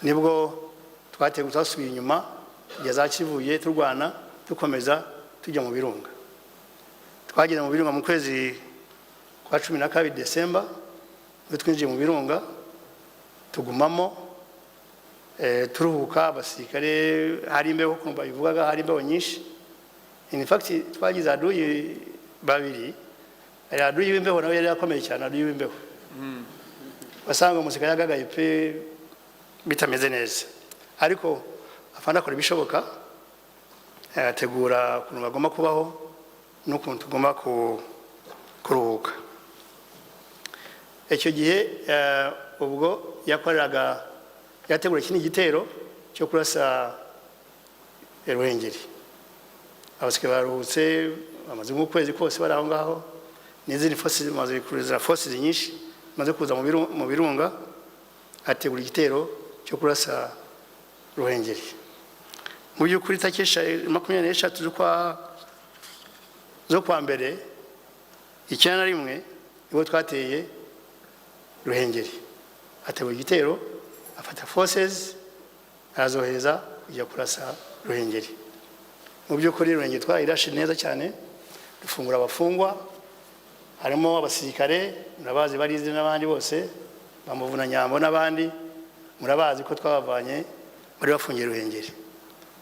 Nibwo twateguye, twasubiye inyuma tujya za Kivuye, turwana, dukomeza tujya mu birunga. Twageze mu birunga mu kwezi kwa 12, Desemba, nibwo twinjiye mu birunga, tugumamo, turuhuka. Abasirikare hari imbeho, ukuntu babivugaga, hari imbeho nyinshi. In fact twagize aduyi babiri. Hari aduyi w'imbeho nawe yari akomeye cyane. Aduyi w'imbeho wasanga umusirikare yagagaye pe, bitameze neza. Ariko afande akora ibishoboka, ategura ukuntu bagomba kubaho n'ukuntu tugomba kuruhuka. Icyo gihe ubwo yakoreraga, yategura ikindi gitero cyo kurasa Ruhengeri. Abasirikare baruhutse, bamaze nk'ukwezi kose bari aho ngaho, n'izindi forces zimaze kuza, forces nyinshi zimaze kuza mu birunga. Ategura igitero cyo kurasa Ruhengeri. Mu by'ukuri tariki 23 zo kwa mbere 91 nibwo twateye Ruhengeri. Ategura igitero, afata forces arazohereza kujya kurasa Ruhengeri. Mu by'ukuri Ruhengeri twarayirashe neza cyane, dufungura abafungwa, harimo abasirikare murabazi, barizi n'abandi bose, bamuvuna Nyambo n'abandi murabazi ko twabavanye bari bafungiye Ruhengeri,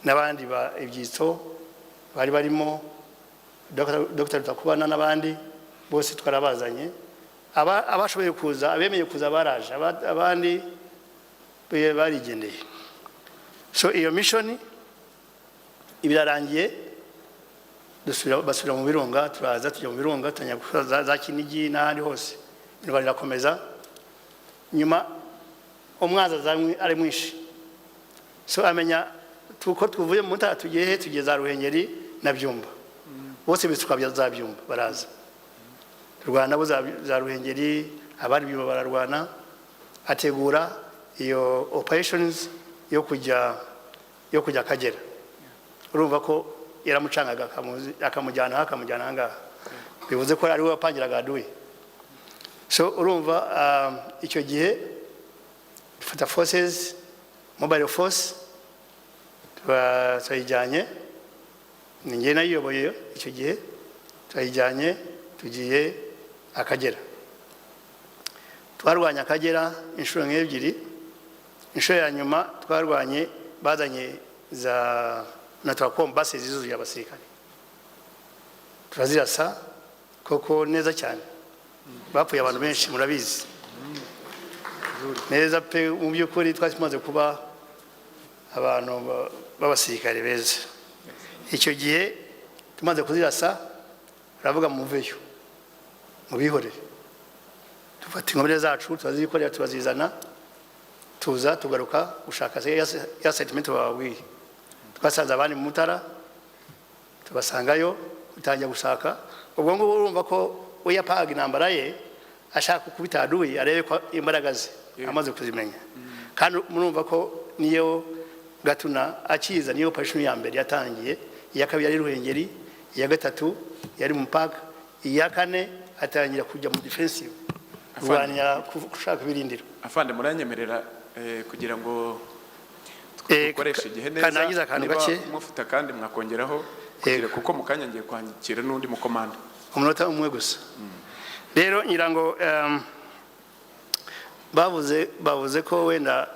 n'abandi ba ibyitso bari barimo, Dr. Rutakubana n'abandi bose twarabazanye. Abashoboye kuza, abemeye kuza baraje, abandi barigendeye. So iyo mission ibirarangiye, basubira mu birunga, turaza tujya mu birunga, tujya za Kinigi n'ahandi hose. Imirwano irakomeza. Nyuma umwanzi aza ari mwinshi, so amenya tuko tuvuye mu Mutara tugiye he, tugiye za Ruhengeri na Byumba. Bose bisuka bya za Byumba baraza, turwana nabo za Ruhengeri, abari Byumba bararwana. Ategura iyo operations yo kujya Akagera. Urumva ko yaramucangaga, akamujyana aha, akamujyana aha ngaha, bivuze ko ari we wapangiraga aduyi. So urumva icyo gihe dufata forces, mobile force, turayijyanye, ni njye nayiyoboye icyo gihe, turayijyanye tugiye Akagera. Twarwanye Akagera inshuro nk'ebyiri. Inshuro ya nyuma twarwanye bazanye za Onatracom basi zuzuye abasirikare, turazirasa koko neza cyane, bapfuye abantu benshi, murabizi neza pe. Mu by'ukuri twari tumaze kuba abantu b'abasirikare beza. Icyo gihe tumaze kuzirasa, baravuga muveyo mubihorere. Dufata inkomere zacu turazikorera, turazizana, tuza tugaruka gushaka ya settlement bababwiye. Twasanze abandi mu Mutara, tubasangayo, dutangira gushaka. Ubwo ngubwo urumva ko we yapaga intambara ye ashaka gukubita aduyi, arebe ko imbaraga ze amaze kuzimenya. Kandi murumva ko niyo Gatuna akiza, niyo operation ya mbere yatangiye, iya kabiri yari Ruhengeri, iya gatatu yari mu park, iya kane atangira kujya mu defensive, kurwanya, gushaka ibirindiro.
Afande, muranyemerera kugira ngo dukoreshe igihe neza,
Kandangiza akantu
niba
gake.
mufite akandi mwakongeraho kugira, kuko mu kanya ngiye kwakira n'undi mukomanda.
Umunota umwe gusa. Rero ngira ngo bavuze ko wenda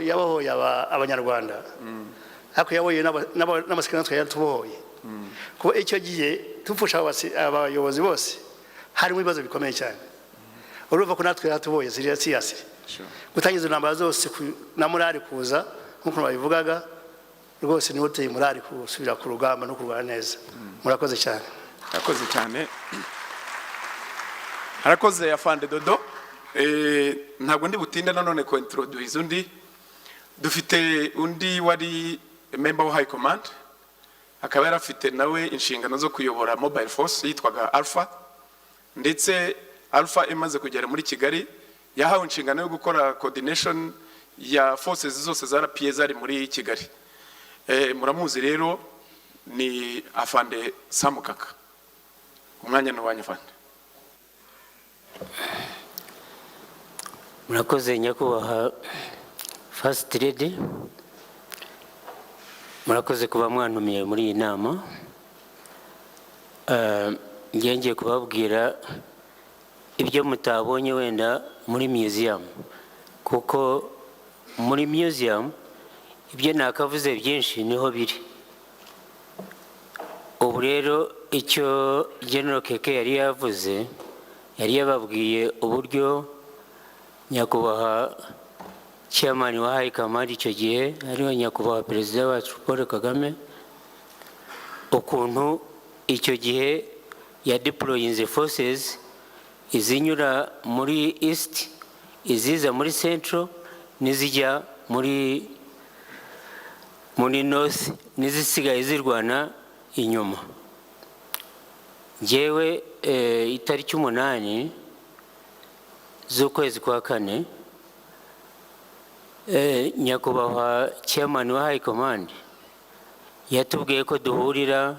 yabohoye Abanyarwanda, ariko yabohoye n'abasirikare, natwe yaratubohoye, kuko icyo gihe tupfusha abayobozi bose harimo ibibazo bikomeye cyane. Urumva ko natwe yaratubohoye siyasi gutangiza intambara zose na morale kuza nk'ukuntu babivugaga rwose, niwe uteye morale gusubira ku rugamba no kurwana neza. Murakoze cyane.
Arakoze cyane, arakoze afande Dodo. Ntabwo ndi butinde nanone ko introduce undi. Dufite undi wari member wa high command, akaba yari afite nawe inshingano zo kuyobora mobile force yitwaga Alpha. Ndetse Alpha imaze kugera muri Kigali, yahawe inshingano yo gukora coordination ya forces zose za RPA zari muri Kigali. Muramuzi rero, ni afande Samukaka. Umwanya ni uwanyu, afande.
Murakoze, nyakubahwa First Lady. Murakoze kuba mwantumiye muri iyi nama. Ngiye kubabwira ibyo mutabonye wenda muri museum, kuko muri museum ibyo nakavuze byinshi niho biri. Ubu rero icyo General Keke yari yavuze, yari yababwiye uburyo nyakubahwa chairman wa High Command icyo gihe, ariwe nyakubahwa Perezida wacu Paul Kagame, ukuntu icyo gihe ya deployinze forces, izinyura muri east, iziza muri central, n'izijya muri north, n'izisigaye zirwana inyuma. Njyewe itariki 8 z'ukwezi kwa kane, nyakubahwa chairman wa high command yatubwiye ko duhurira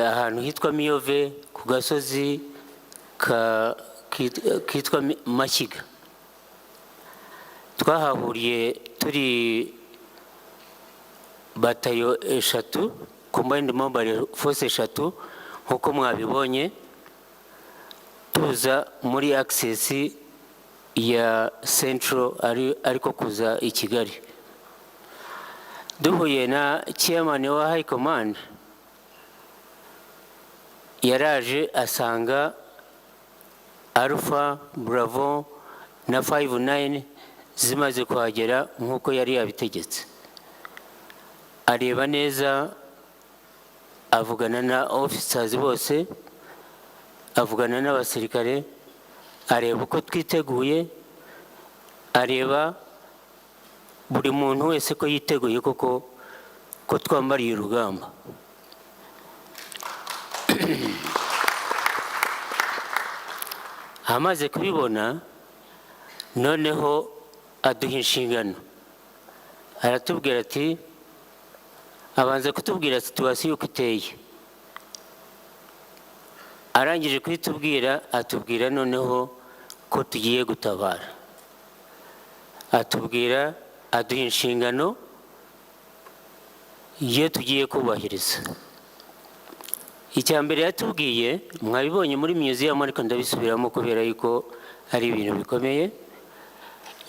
ahantu hitwa Miyove, ku gasozi kitwa Mashyiga. Twahahuriye turi batayo eshatu, combined mobile force eshatu, nk'uko mwabibonye, tuza muri axis ya central, ariko kuza i Kigali. Duhuye na chairman wa high command, yaraje asanga Alpha, Bravo na 59 zimaze kuhagera nk'uko yari yabitegetse. Areba neza, avugana na officers bose, avugana n'abasirikare, areba uko twiteguye, areba buri muntu wese ko yiteguye koko, ko twambariye urugamba. Amaze kubibona, noneho aduha inshingano, aratubwira ati, abanza kutubwira situation uko iteye. Arangije kuyitubwira, atubwira noneho ko tugiye gutabara, atubwira, aduha inshingano iyo tugiye kubahiriza. Icya mbere yatubwiye mwabibonye muri museum, ariko ndabisubiramo kubera yuko ari ibintu bikomeye.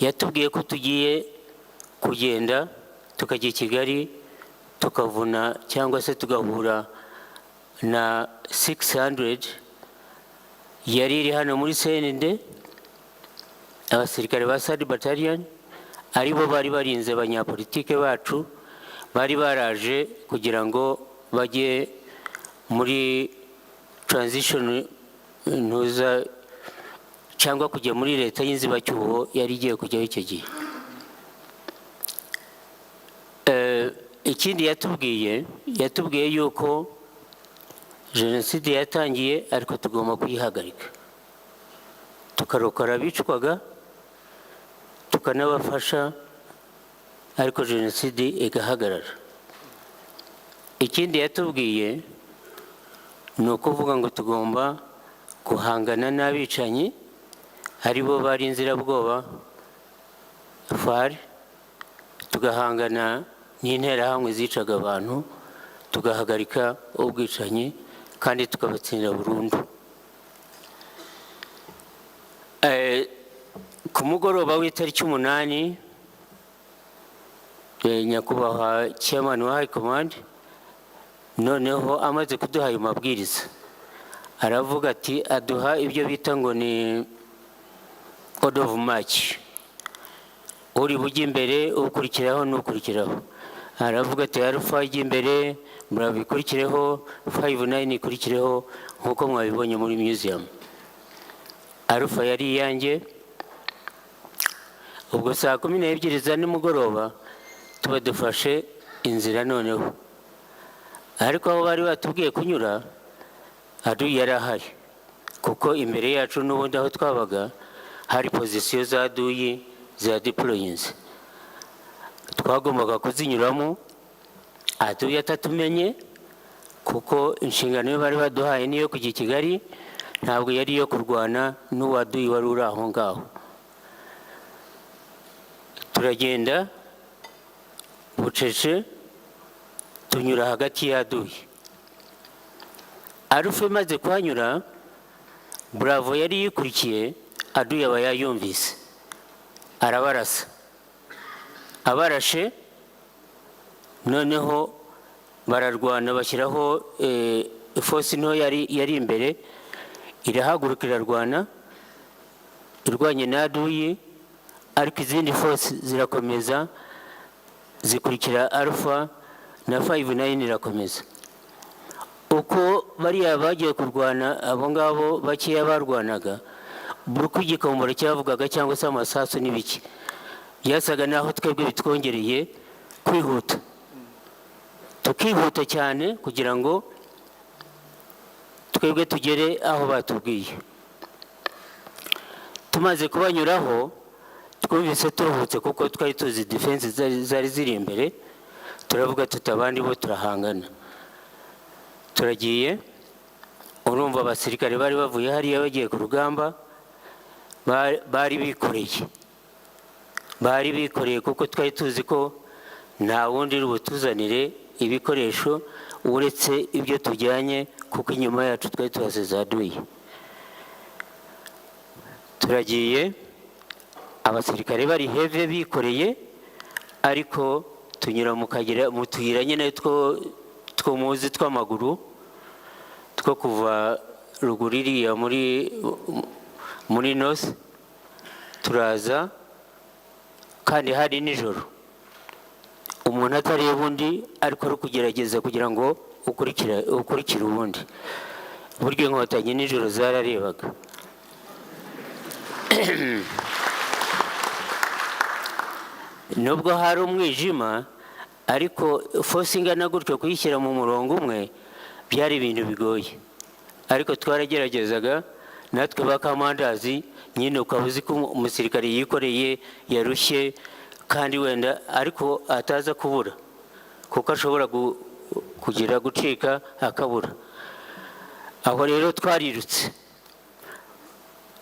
Yatubwiye ko tugiye kugenda tukajya i Kigali, tukavuna cyangwa se tugahura na 600 yari iri hano muri CND, abasirikare ba Third Battalion, aribo bari barinze abanyapolitike bacu bari baraje kugira ngo bajye muri transition ntuza, cyangwa kujya muri leta y'inzibacyuho yari igiye kujyaho icyo gihe. Ikindi yatubwiye yuko jenoside yatangiye, ariko tugomba kuyihagarika, tukarokora abicwaga, tukanabafasha, ariko jenoside igahagarara. Ikindi yatubwiye ni ukuvuga ngo tugomba guhangana n'abicanyi, aribo bari inzirabwoba FAR, tugahangana n'interahamwe zicaga abantu, tugahagarika ubwicanyi kandi tukabatsindira burundu. Ku mugoroba w'itariki 8, nyakubahwa chairman wa high command noneho amaze kuduha ayo mabwiriza, aravuga ati, aduha ibyo bita ngo ni order of march, uri bujye imbere, ukurikiraho n'ukurikiraho. Aravuga ati: "Alpha ijya imbere, murabikurikireho, 59 ikurikireho," nk'uko mwabibonye muri museum. Alpha yari iyanjye. Ubwo saa 12 za nimugoroba tuba dufashe inzira noneho, ariko aho bari batubwiye kunyura adui yari ahari, kuko imbere yacu n'ubundi aho twabaga hari position za adui za deployinze. Twagombaga kuzinyuramo adui atatumenye, kuko inshingano yo bari baduhaye niyo kujya i Kigali, ntabwo yari iyo kurwana n'uwaduyi wari uri aho ngaho. Turagenda bucece, tunyura hagati y'aduyi. Alpha imaze kuhanyura, Bravo yari yikurikiye, aduyi aba yayumvise, arabarasa. Abarashe noneho bararwana, bashyiraho force nto yari imbere, irahaguruka irarwana, irwanye na aduyi, ariko izindi force zirakomeza zikurikira Alpha na 59 irakomeza. Uko bariya bagiye kurwana, abo ngabo bakeya barwanaga, buri uko igikomboro cyavugaga cyangwa se amasasu n'ibiki, byasaga naho twebwe bitwongereye kwihuta, tukihuta cyane kugira ngo twebwe tugere aho batubwiye. Tumaze kubanyuraho twumvise turuhutse, kuko twari tuzi defense zari ziri imbere. Turavuga tuti: "Abandi bo turahangana." Turagiye. Urumva abasirikare bari bavuye hariya bagiye ku rugamba bari bikoreye, bari bikoreye, kuko twari tuzi ko nta wundi uri butuzanire ibikoresho uretse ibyo tujyanye, kuko inyuma yacu twari tuhasize aduyi. Turagiye, abasirikare bari heavy bikoreye, ariko tunyura mu kayira, mu tuyira nyine two muzi tw'amaguru, two kuva ruguru iriya muri north. Turaza kandi hari nijoro, umuntu atareba undi, ariko ari kugerageza kugira ngo ukurikire ubundi. Burya Inkotanyi nijoro zararebaga. Nubwo hari umwijima, ariko force ingana gutyo kuyishyira mu murongo umwe byari ibintu bigoye, ariko twarageragezaga natwe ba commanders nyine. Ukaba uzi ko umusirikare yikoreye, yarushye, kandi wenda ariko ataza kubura, kuko ashobora kugira gucika akabura. Aho rero twarirutse.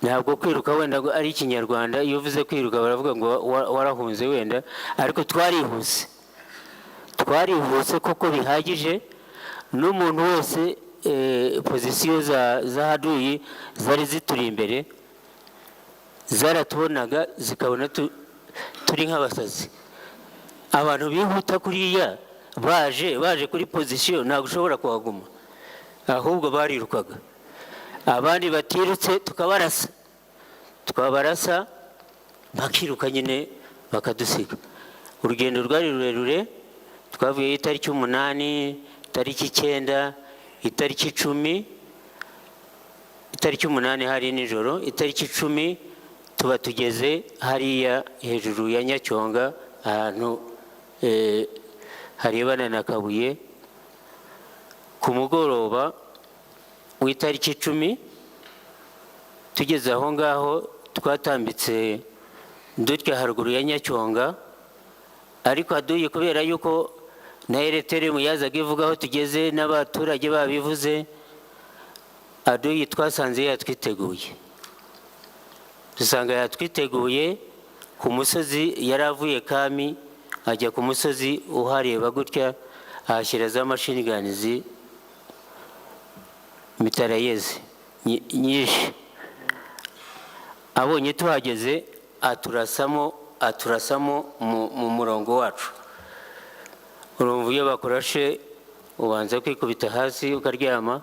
Ntabwo kwiruka wenda ngo ari Ikinyarwanda. Iyo uvuze kwiruka baravuga ngo warahunze wenda, ariko twarihuse, twarihuse koko bihagije. N'umuntu wese, position za haduyi zari zituri imbere zaratubonaga, zikabona turi nk'abasazi, abantu bihuta kuriya baje kuri position, ntabwo ushobora kuhaguma. Ahubwo barirukaga, abandi batirutse tukabarasa, twabarasa bakiruka nyine bakadusiga. Urugendo rwari rurerure. Twavuyeyo itariki 8, itariki 9, itariki 10. Itariki 8 hari nijoro, itariki 10 tuba tugeze hariya hejuru ya Nyacyonga, ahantu harebana na Kabuye. Ku mugoroba w'itariki 10 tugeze aho ngaho, twatambitse dutya haruguru ya Nyacyonga, ariko aduye kubera yuko na RTLM yazaga ivuga aho tugeze n'abaturage babivuze, aduyi twasanze yatwiteguye. Dusanga yatwiteguye ku musozi. Yari avuye Kami ajya ku musozi uhareba gutya, ahashyira za machine guns, mitrailleuses nyinshi. Abonye tuhageze Aturasamo mu murongo wacu. Urumva, iyo bakurashe ubanza kwikubita hasi ukaryama,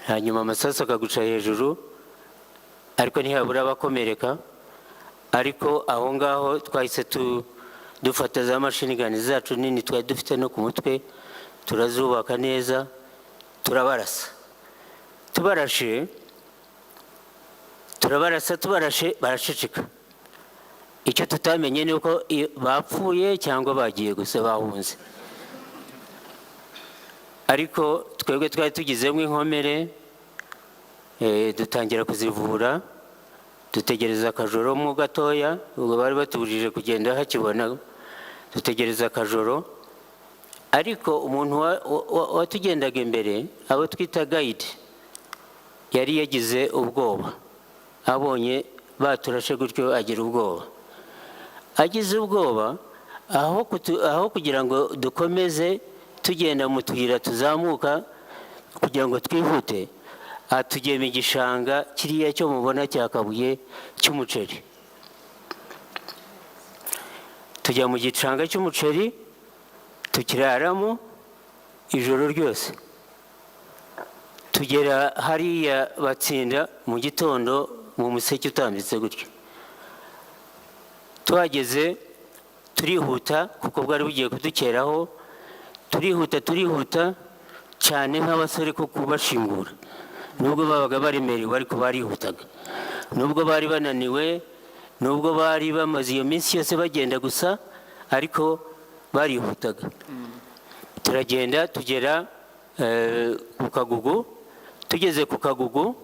hanyuma amasasu akaguca hejuru, ariko ntihabura abakomereka. Ariko aho ngaho twahise dufata za machine gun zacu nini twari dufite no ku mutwe, turazubaka neza, turabarasa. Tubarashe, turabarasa, tubarashe, baraceceka. Icyo tutamenye ni uko iyo bapfuye cyangwa bagiye gusa bahunze. Ariko twebwe twari tugizemo inkomere, dutangira kuzivura, dutegereza akajoro mo gatoya. Ubwo bari batubujije kugenda hakibona, dutegereza akajoro. Ariko umuntu watugendaga imbere, abo twita guide, yari yagize ubwoba. Abonye baturashe gutyo agira ubwoba. Agize ubwoba, aho kugira ngo dukomeze tugenda mu tuyira tuzamuka kugira ngo twihute, atugema igishanga kiriya cyo mubona cya Kabuye cy'umuceri. Tujya mu gishanga cy'umuceri, tukiraramo ijoro ryose, tugera hariya batsinda mu gitondo mu museke utambitse gutyo. Tuhageze turihuta, kuko bwari bugiye kudukeraho. Turihuta, turihuta cyane nk'abasore ko kubashingura, nubwo babaga baremerewe, ariko barihutaga, nubwo bari bananiwe, nubwo bari bamaze iyo minsi yose bagenda gusa, ariko barihutaga. Turagenda, tugera ku Kagugu. Tugeze ku Kagugu,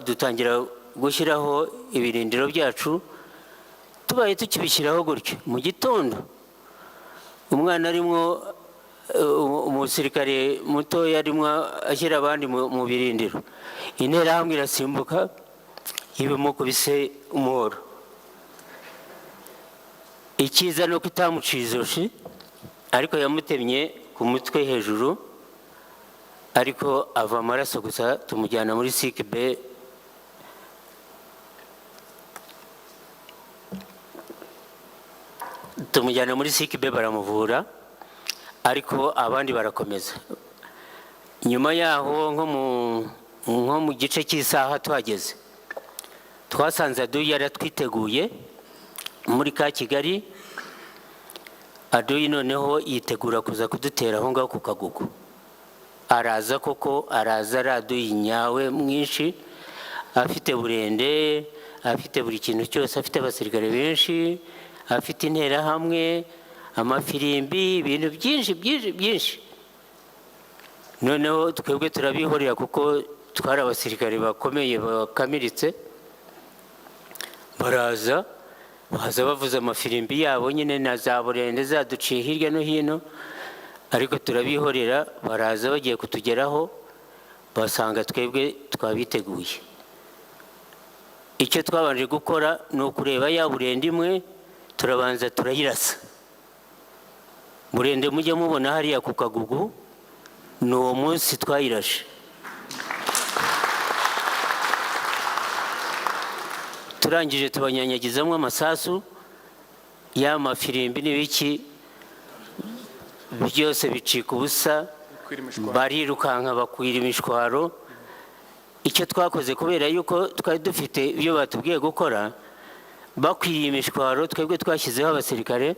dutangira gushyiraho ibirindiro byacu. Tubaye tukibishyiraho gutyo, mu gitondo umwana arimo, umusirikare mutoya arimo ashyira abandi mu birindiro, Interahamwe irasimbuka, ibimukubise umuhoro. Icyiza ni uko itamuciye ijosi, ariko yamutemye ku mutwe hejuru, ariko ava amaraso gusa. Tumujyana muri sick bay. Tumujyana muri sick bay, baramuvura, ariko abandi barakomeza. Nyuma yaho, nko mu gice cy'isaha tuhageze, twasanze aduyi yaratwiteguye muri ka Kigali. Aduyi noneho yitegura kuza kudutera aho ngaho ku Kagugu. Araza koko, araza ari aduyi nyawe mwinshi, afite burende, afite buri kintu cyose, afite abasirikare benshi, afite Interahamwe, amafirimbi, ibintu byinshi byinshi byinshi. Noneho twebwe turabihorera, kuko twari abasirikare bakomeye bakamiritse. Baraza, baza bavuza amafirimbi yabo nyine na za burende zaduciye hirya no hino, ariko turabihorera. Baraza, bagiye kutugeraho basanga twebwe twabiteguye. Icyo twabanje gukora ni ukureba ya burende imwe, turabanza turayirasa. Burende mujya mubona hariya ku Kagugu, ni uwo munsi twayirashe. Turangije tubanyanyagizamo amasasu, ya mafirimbi n'ibiki byose bicika ubusa.
Bakwira imishwaro.
Barirukanka, bakwira imishwaro. Icyo twakoze, kubera yuko twari dufite ibyo batubwiye gukora, bakwiriye imishwaro, twebwe twashyizeho abasirikare,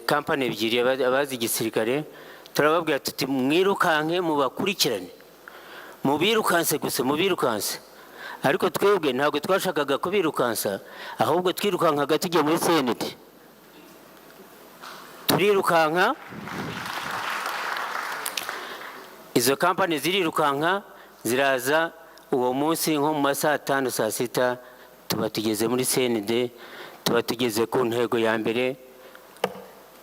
kampani ebyiri, abazi igisirikare, turababwira tuti: "Mwirukanke mubakurikirane, mubirukanse gusa, mubirukanse." Ariko twebwe ntabwo twashakaga kubirukansa, ahubwo twirukankaga tujya muri CND. Turirukanka, izo kampani zirirukanka, ziraza. Uwo munsi nko mu ma 5:00, saa 6, tuba tugeze muri CND, tuba tugeze ku ntego ya mbere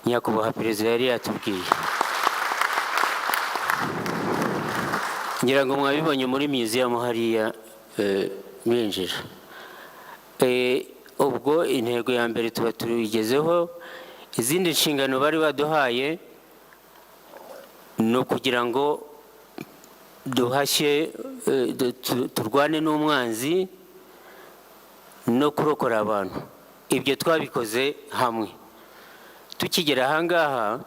nyakubahwa perezida yari yatubwiye. Ngira ngo mwabibonye muri museum hariya binjira. Ubwo intego ya mbere tuba tuyigezeho. Izindi nshingano bari baduhaye ni ukugira ngo duhashye, turwane n'umwanzi. No kurokora abantu, ibyo twabikoze hamwe. Tukigera ahangaha,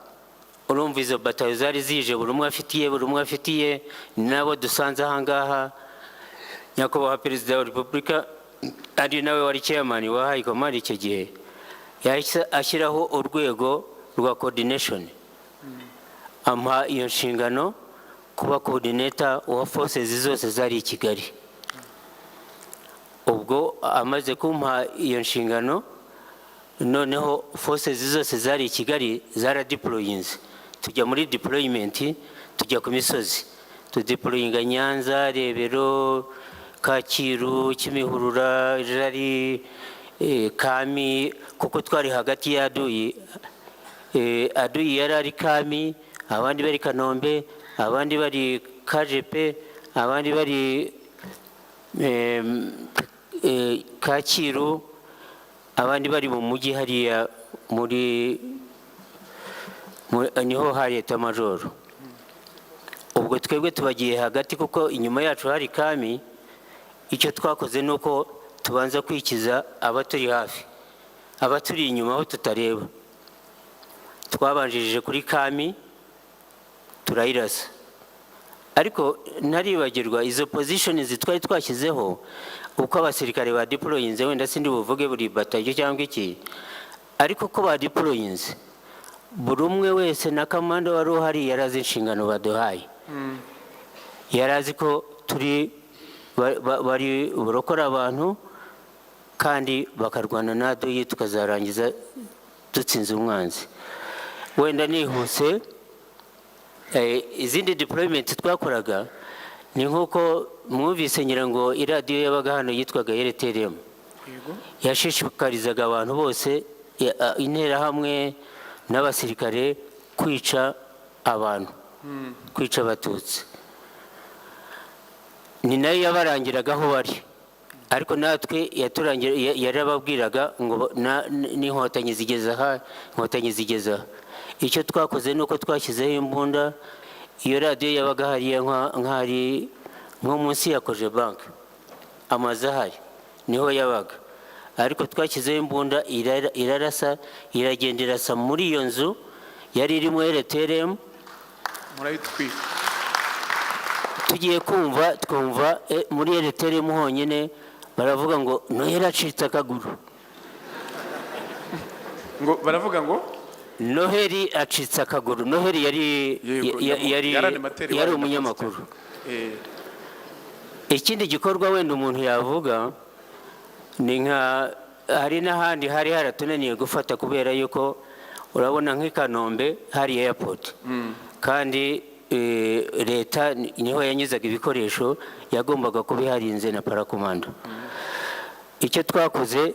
urumva izo batayo zari zije, buri umwe afitiye, buri umwe afitiye nabo dusanze ahangaha. Nyakubahwa Perezida wa Repubulika, ari nawe wari chairman wa High Command icyo gihe, yahise ashyiraho urwego rwa coordination, ampa iyo nshingano kuba coordinator wa forces zose zari i Kigali. Ubwo amaze kumpa iyo nshingano, noneho forces zose zari i Kigali zaradeployinze, tujya muri deployment, tujya ku misozi, tudeployinga Nyanza, Rebero, Kacyiru, Kimihurura, Jari, Kami, kuko twari hagati y'aduyi. Aduyi yari ari Kami, abandi bari Kanombe, abandi bari Kajepe, abandi bari Kacyiru, abandi bari mu mujyi hariya muri niho hari état-major. Ubwo twebwe tubagiye hagati, kuko inyuma yacu hari Kami. Icyo twakoze ni uko tubanza kwikiza abaturi hafi, abaturi inyuma aho tutareba. Twabanjirije kuri Kami, turayirasa. Ariko ntaribagirwa izo positions twari twashyizeho, uko abasirikare ba deployinze. Wenda sindi buvuge buri batayo cyangwa iki, ariko uko ba deployinze, buri umwe wese na kamanda wari uhari yari azi inshingano baduhaye, yari azi ko turi bari burokora abantu kandi bakarwana n'aduyi, tukazarangiza dutsinze umwanzi. Wenda nihuse, izindi deployment twakoraga ni nk'uko mwumvise, ngira ngo iradiyo yabaga hano yitwaga RTLM, yashishikarizaga abantu bose, Interahamwe n'abasirikare, kwica abantu, kwica Abatutsi. Ni nayo yabarangiraga aho bari, ariko natwe yarababwiraga ngo n'Inkotanyi zigeze aha, Inkotanyi zigeze aha. Icyo twakoze ni uko twashyizeho imbunda. Iyo radiyo yabaga hariya nk'ahari nko munsi ya Cogebanque, amazu ahari niho yabaga, ariko twashyizeho imbunda, irarasa, iragenda irasa muri iyo nzu yari irimo RTLM.
Murayitwika.
Tugiye kumva twumva muri RTLM honyine baravuga ngo "Noheli acitse akaguru."
Ngo baravuga ngo?
"Noheli acitse akaguru." Noheli yari
Yego,
yari
yari animateur
yari
wayo.
umunyamakuru. Ikindi gikorwa wenda umuntu yavuga ni nka hari n'ahandi hari haratunaniye gufata, kubera yuko urabona nk'i Kanombe hari airport, kandi leta niho yanyuzaga ibikoresho, yagombaga kuba iharinze na parakomando. Icyo twakoze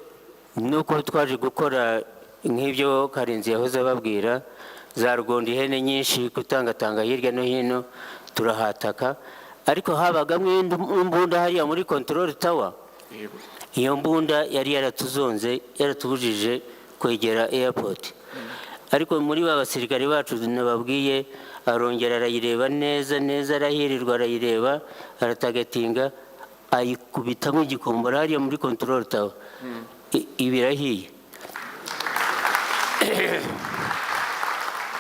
ni uko twaje gukora nk'ibyo Karenzi yahoze ababwira, za rugondo, ihene nyinshi, gutangatanga hirya no hino, turahataka. Ariko habagamo imbunda hariya muri control tower. Iyo mbunda yari yaratuzonze, yaratubujije kwegera airport. Ariko muri ba basirikare bacu nababwiye, arongera arayireba neza neza, arahirirwa arayireba, aratargetinga, ayikubitamo igikombora hariya muri control tower. Iba irahiye.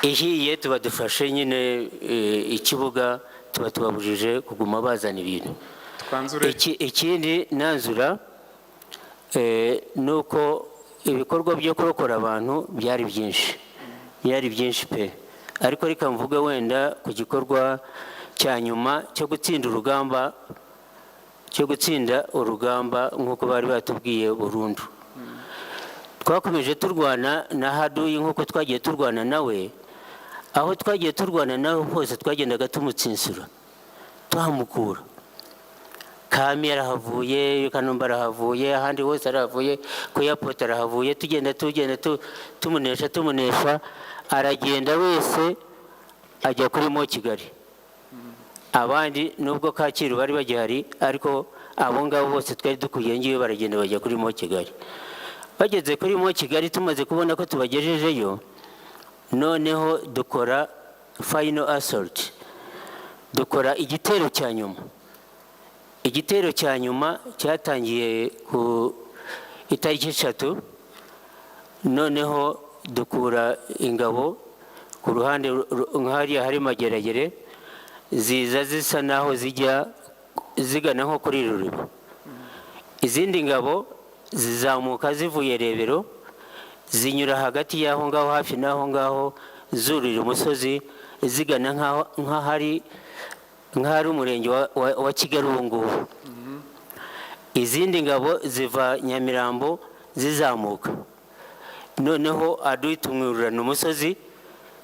Ihiye, tuba dufashe nyine ikibuga, tuba tubabujije kuguma bazana ibintu.
Twanzure.
Ikindi nanzura ni uko ibikorwa byo kurokora abantu byari byinshi, byari byinshi pe. Ariko reka mvuge wenda ku gikorwa cya nyuma cyo gutsinda urugamba, cyo gutsinda urugamba nk'uko bari batubwiye burundu. Twakomeje turwana na haduyi nk'uko twagiye turwana nawe. Aho twagiye turwana nawe hose twagendaga tumutsinsura, tuhamukura. Kami arahavuye, Kanombe arahavuye, ahandi hose arahavuye, ku airport arahavuye. Tugenda tugenda tumunesha, tumunesha, aragenda wese ajya kuri Mont Kigali. Abandi nubwo Kacyiru bari bagihari, ariko abo ngabo bose twari dukwiye ngiyo baragenda bajya kuri Mont Kigali. Bageze kuri Mont Kigali, tumaze kubona ko tubagejejeyo, noneho dukora final assault, dukora igitero cya nyuma. Igitero cya nyuma cyatangiye ku Itariki 3 noneho dukura ingabo ku ruhande nk'hariya hari Mageragere, ziza zisa naho zijya zigana nko kuri Ruriba. Izindi ngabo zizamuka zivuye Rebero, zinyura hagati y'aho ngaho, hafi n'aho ngaho, zurira umusozi zigana nk'ahari umurenge wa Kigali ubu ngubu. Izindi ngabo ziva Nyamirambo zizamuka. Noneho aduyi tumwurirana umusozi,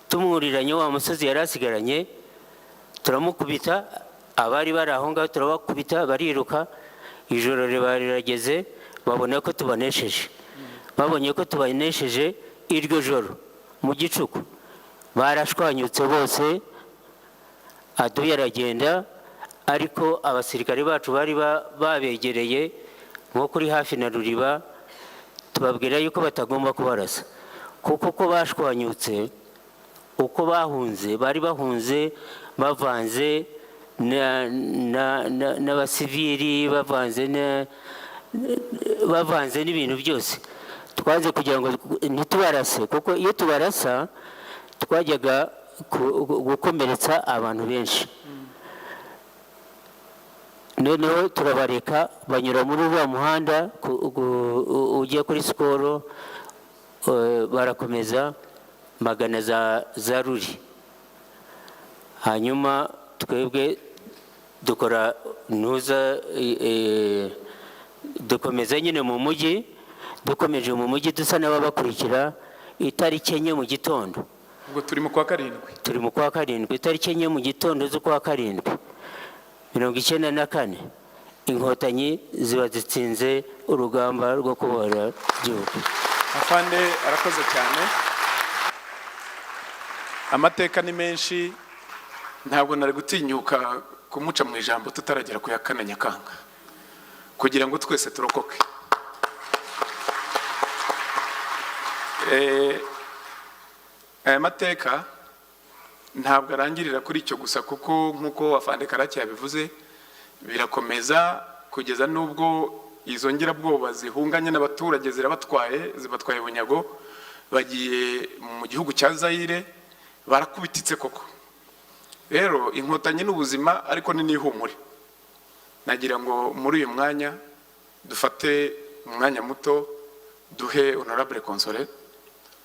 tumwuriranye wa musozi yari asigaranye, turamukubita. Abari bari aho ngaho turabakubita, bariruka. Ijoro riba rirageze, babona ko tubanesheje. Babonye ko tubanesheje iryo joro mu gicuku, barashwanyutse bose. Aduyi aragenda, ariko abasirikare bacu bari babegereye nko kuri hafi na Ruriba, tubabwira yuko batagomba kubarasa, kuko uko bashwanyutse, uko bahunze, bari bahunze bavanze n'abasivili, bavanze n'ibintu byose. Twanze kugira ngo ntitubarase, kuko iyo tubarasa twajyaga gukomeretsa abantu benshi. Noneho turabareka banyura muri uriya muhanda ujya kuri Sikoro, barakomeza magana za Ruri. Hanyuma twebwe dukora ntuza, dukomeza nyine mu mujyi. Dukomeje mu mujyi dusa n'ababakurikira, itariki 4 mu gitondo.
Ubwo turi mu kwa karindwi.
Turi mu kwa karindwi. Itariki 4 mu gitondo z'ukwa karindwi 94, Inkotanyi ziba zitsinze urugamba rwo kubohora igihugu.
Afande arakoze cyane. Amateka ni menshi, ntabwo nari gutinyuka kumuca mu ijambo tutaragera ku ya 4 Nyakanga, kugira ngo twese turokoke. Aya mateka ntabwo arangirira kuri icyo gusa, kuko nk'uko afande Karake yabivuze, birakomeza kugeza n'ubwo izo ngirabwoba zihunganye n'abaturage, zirabatwaye, zibatwaye bunyago, bagiye mu gihugu cya Zaire, barakubititse koko. Rero Inkotanyi ni ubuzima, ariko ni n'ihumure. Nagira ngo muri uyu mwanya dufate umwanya muto duhe honorable Console,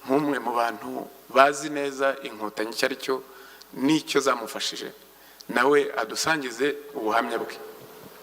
nk'umwe mu bantu bazi neza Inkotanyi icyo ari cyo n'icyo zamufashije, nawe adusangize ubuhamya bwe.